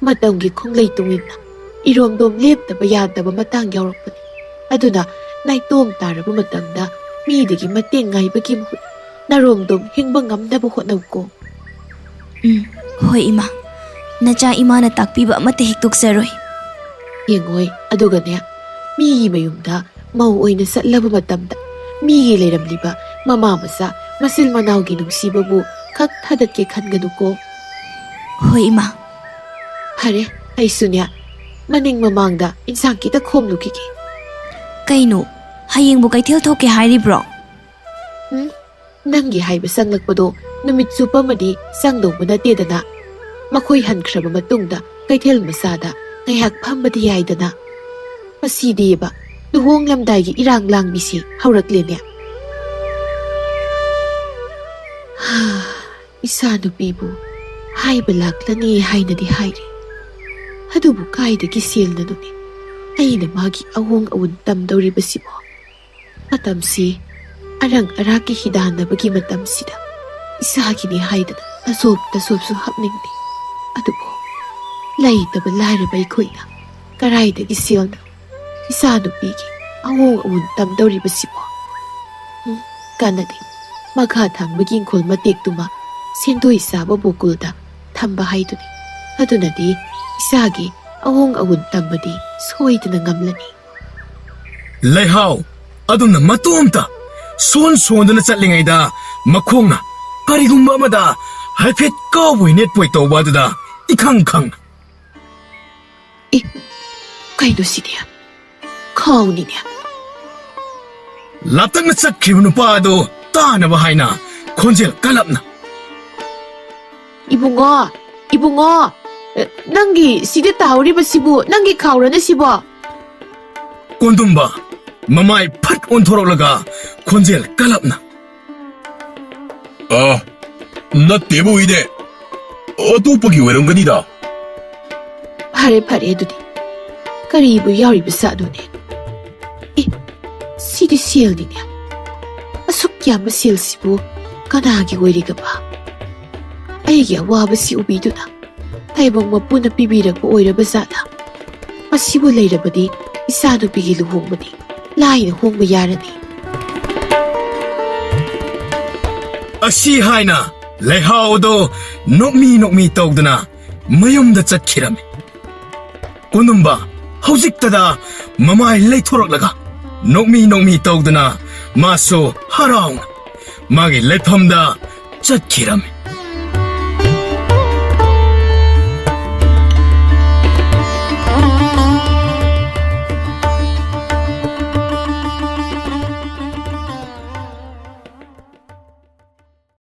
ꯃꯇꯝꯒꯤ ꯈꯣꯡꯂꯩ ꯇꯨꯡꯏꯟꯅ ꯏꯔꯣꯝꯗꯣꯝ ꯂꯦꯞꯇꯕ ꯌꯥꯗꯕ ꯃꯇꯥꯡ ꯌꯥꯎꯔꯛꯄꯅꯤ꯫ ꯑꯗꯨꯅ ꯅꯥꯏꯇꯣꯝ ꯇꯥꯔꯕ ꯃꯇꯝꯗ ꯃꯤꯗꯒꯤ ꯃꯇꯦꯡ ꯉꯥꯏꯕꯒꯤ ꯃꯍꯨꯠ ꯅꯔꯣꯝꯗꯣꯝ ꯍꯤꯡꯕ ꯉꯝꯅꯕ ꯍꯣꯠꯅꯧꯀꯣ꯫ ꯎꯝ, ꯍꯣꯏ ꯏꯃꯥ꯫ ꯅꯆꯥ ꯏꯃꯥꯅ ꯇꯥꯛꯄꯤꯕ ꯑꯃꯠꯇ ꯍꯦꯛ ꯇꯣꯛꯆꯔꯣꯏ꯫ ꯌꯦꯡꯉꯣꯏ, ꯑꯗꯨꯒꯅꯦ, ꯃꯤꯒꯤ ꯃꯌꯨꯝꯗ ꯃꯧ ꯑꯣꯏꯅ ꯆꯠꯂꯕ ꯃꯇꯝꯗ ꯃꯤꯒꯤ ꯂꯩꯔꯝꯂꯤꯕ ꯃꯃꯥ ꯃꯆꯥ ꯃꯆꯤꯜ ꯃꯅꯥꯎꯒꯤ ꯅꯨꯡꯁꯤꯕꯕꯨ ꯈꯛ ꯊꯥꯗꯠꯀꯦ ꯈꯟꯒꯅꯨꯀꯣ꯫ ꯍꯣꯏ ꯏꯃꯥ꯫ ꯐꯔꯦ, ꯑꯩꯁꯨꯅꯦ ꯃꯅꯤꯡ ꯃꯃꯥꯡꯗ ꯏꯟꯁꯥꯡ ꯈꯤꯇ ꯈꯣꯝꯂꯨꯈꯤꯒꯦ꯫ ꯀꯩꯅꯣ, ꯍꯌꯦꯡꯕꯨ ꯀꯩꯊꯦꯜ ꯊꯣꯛꯀꯦ ꯍꯥꯏꯔꯤꯕ꯭ꯔꯣ? ꯎꯝ, ꯅꯪꯒꯤ ꯍꯥꯏꯕ ꯆꯪꯂꯛꯄꯗꯣ ꯅꯨꯃꯤꯠ ꯆꯨꯞꯄꯃꯗꯤ ꯆꯪꯗꯧꯕ ꯅꯠꯇꯦꯗꯅ꯫ ꯃꯈꯣꯏ ꯍꯟꯈ꯭ꯔꯕ ꯃꯇꯨꯡꯗ ꯀꯩꯊꯦꯜ ꯃꯆꯥꯗ ꯉꯥꯏꯍꯥꯛ ꯐꯝꯕꯗꯤ ꯌꯥꯏꯗꯅ꯫ ꯃꯁꯤꯗꯤꯕ, ꯂꯨꯍꯣꯡꯂꯝꯗꯥꯏꯒꯤ ꯏꯔꯥꯡ ꯂꯥꯡꯕꯤꯁꯤ ꯍꯧꯔꯛꯂꯦꯅꯦ꯫ ꯍꯥ, ꯏꯆꯥ ꯅꯨꯄꯤꯕꯨ ꯍꯥꯏꯕ ꯂꯥꯛꯂꯅꯤ ꯍꯥꯏꯅꯗꯤ ꯍꯥꯏꯔꯤ꯫ ꯑꯗꯨꯕꯨ ꯀꯥꯏꯗꯒꯤ ꯁꯦꯜꯅꯅꯣꯅꯦ ꯑꯩꯅ ꯃꯥꯒꯤ ꯑꯑꯣꯡ ꯑꯎꯟ ꯇꯝꯗꯧꯔꯤꯕꯁꯤꯕꯣ? ꯃꯇꯝꯁꯤ ꯑꯔꯪ ꯑꯔꯥꯛꯀꯤ ꯍꯤꯗꯥꯟꯅꯕꯒꯤ ꯃꯇꯝꯁꯤꯗ ꯏꯆꯥꯒꯤꯅꯤ ꯍꯥꯏꯗꯅ ꯇꯁꯣꯞ ꯇꯁꯣꯞꯁꯨ ꯍꯥꯞꯅꯤꯡꯗꯦ꯫ ꯑꯗꯨꯕꯨ ꯂꯩꯇꯕ ꯂꯥꯏꯔꯕ ꯑꯩꯈꯣꯏꯅ ꯀꯔꯥꯏꯗꯒꯤ ꯁꯦꯜꯅ ꯏꯆꯥ ꯅꯨꯄꯤꯒꯤ ꯑꯑꯣꯡ ꯑꯎꯟ ꯇꯝꯗꯧꯔꯤꯕꯁꯤꯕꯣ? ꯎꯝ, ꯀꯥꯟꯅꯗꯦ꯫ ꯃꯈꯥ ꯊꯪꯕꯒꯤ ꯏꯪꯈꯣꯜ ꯃꯇꯦꯛꯇꯨꯃ ꯁꯦꯟꯗꯣꯏ ꯆꯥꯕ ꯕꯣꯀꯨꯜꯗ ꯊꯝꯕ ꯍꯥꯏꯗꯨꯅꯤ꯫ ꯑꯗꯨꯅꯗꯤ ꯏꯆꯥꯒꯤ ꯑꯑꯣꯡ ꯑꯎꯟ ꯇꯝꯕꯗꯤ ꯁꯣꯏꯗꯅ ꯉꯝꯂꯅꯤ꯫ ꯂꯩꯍꯥꯎ, ꯑꯗꯣꯝꯅ ꯃꯇꯣꯝꯇ ꯁꯣꯟ ꯁꯣꯟꯗꯨꯅ ꯆꯠꯂꯤꯉꯩꯗ ꯃꯈꯣꯡꯅ ꯀꯔꯤꯒꯨꯝꯕ ꯑꯃꯗ ꯍꯥꯏꯐꯦꯠ ꯀꯥꯎꯕꯣꯏ ꯅꯦꯠꯄꯣꯏ ꯇꯧꯕ ꯑꯗꯨꯗ ꯏꯈꯪ ꯈꯪꯅ꯫ "ꯑꯦ, ꯀꯩꯅꯣ ꯁꯤꯗꯤ? ꯈꯥꯎꯅꯤꯅꯦ!" ꯂꯥꯞꯇꯛꯅ ꯆꯠꯈ꯭ꯔꯤꯕ ꯅꯨꯄꯥ ꯑꯗꯨ ꯇꯥꯅꯕ ꯍꯥꯏꯅ ꯈꯣꯟꯖꯦꯜ ꯀꯜꯂꯞꯅ꯫ "ꯏꯕꯨꯡꯉꯣ, ꯏꯕꯨꯡꯉꯣ, ꯑꯦ, ꯅꯪꯒꯤ ꯁꯤꯗ ꯇꯥꯍꯧꯔꯤꯕꯁꯤꯕꯨ ꯅꯪꯒꯤ ꯈꯥꯎꯔꯅ ꯁꯤꯕꯣ?" ꯀꯣꯟꯗꯨꯝꯕ ꯃꯃꯥꯏ ꯐꯠ ꯑꯣꯟꯊꯣꯔꯛꯂꯒ ꯈꯣꯟꯖꯦꯜ ꯀꯜꯂꯞꯅ꯫ "ꯑ, ꯅꯠꯇꯦꯕꯨ ꯏꯅꯦ꯫ ꯑꯇꯣꯞꯄꯒꯤ ꯑꯣꯏꯔꯝꯒꯅꯤꯗ꯫" "ꯐꯔꯦ, ꯐꯔꯦ ꯑꯗꯨꯗꯤ꯫ ꯀꯔꯤꯕꯨ ꯌꯥꯎꯔꯤꯕ ꯖꯥꯠꯅꯣꯅꯦ? ꯑꯦ, ꯁꯤꯗꯤ ꯁꯦꯜꯅꯤꯅꯦ꯫ ꯑꯁꯨꯛ ꯌꯥꯝꯕ ꯁꯦꯜꯁꯤꯕꯨ ꯀꯅꯥꯒꯤ ꯑꯣꯏꯔꯤꯒꯕ? ꯑꯩꯒꯤ ꯑꯋꯥꯕꯁꯤ ꯎꯕꯤꯗꯨꯅ ꯇꯥꯏꯕꯪ ꯃꯄꯨꯅ ꯄꯤꯕꯤꯔꯛꯄ ꯑꯣꯏꯔꯕ ꯖꯥꯠꯂ? ꯃꯁꯤꯕꯨ ꯂꯩꯔꯕꯗꯤ ꯏꯆꯥꯅꯨꯄꯤꯒꯤ ꯂꯨꯍꯣꯡꯕꯗꯤ ꯂꯥꯏꯅ ꯍꯣꯡꯕ ꯌꯥꯔꯅꯤ꯫" ꯑꯁꯤ ꯍꯥꯏꯅ ꯂꯩꯍꯥꯎꯗꯣ ꯅꯣꯛꯃꯤ ꯅꯣꯛꯃꯤ ꯇꯧꯗꯨꯅ ꯃꯌꯨꯝꯗ ꯆꯠꯈꯤꯔꯝꯃꯤ꯫ ꯀꯣꯅꯨꯝꯕ ꯍꯧꯖꯤꯛꯇꯗ ꯃꯃꯥꯏ ꯂꯩꯊꯣꯔꯛꯂꯒ ꯅꯣꯛꯃꯤ ꯅꯣꯛꯃꯤ ꯇꯧꯗꯨꯅ ꯃꯥꯁꯨ ꯍꯔꯥꯎꯅ ꯃꯥꯒꯤ ꯂꯩꯐꯝꯗ ꯆꯠꯈꯤꯔꯝꯃꯤ꯫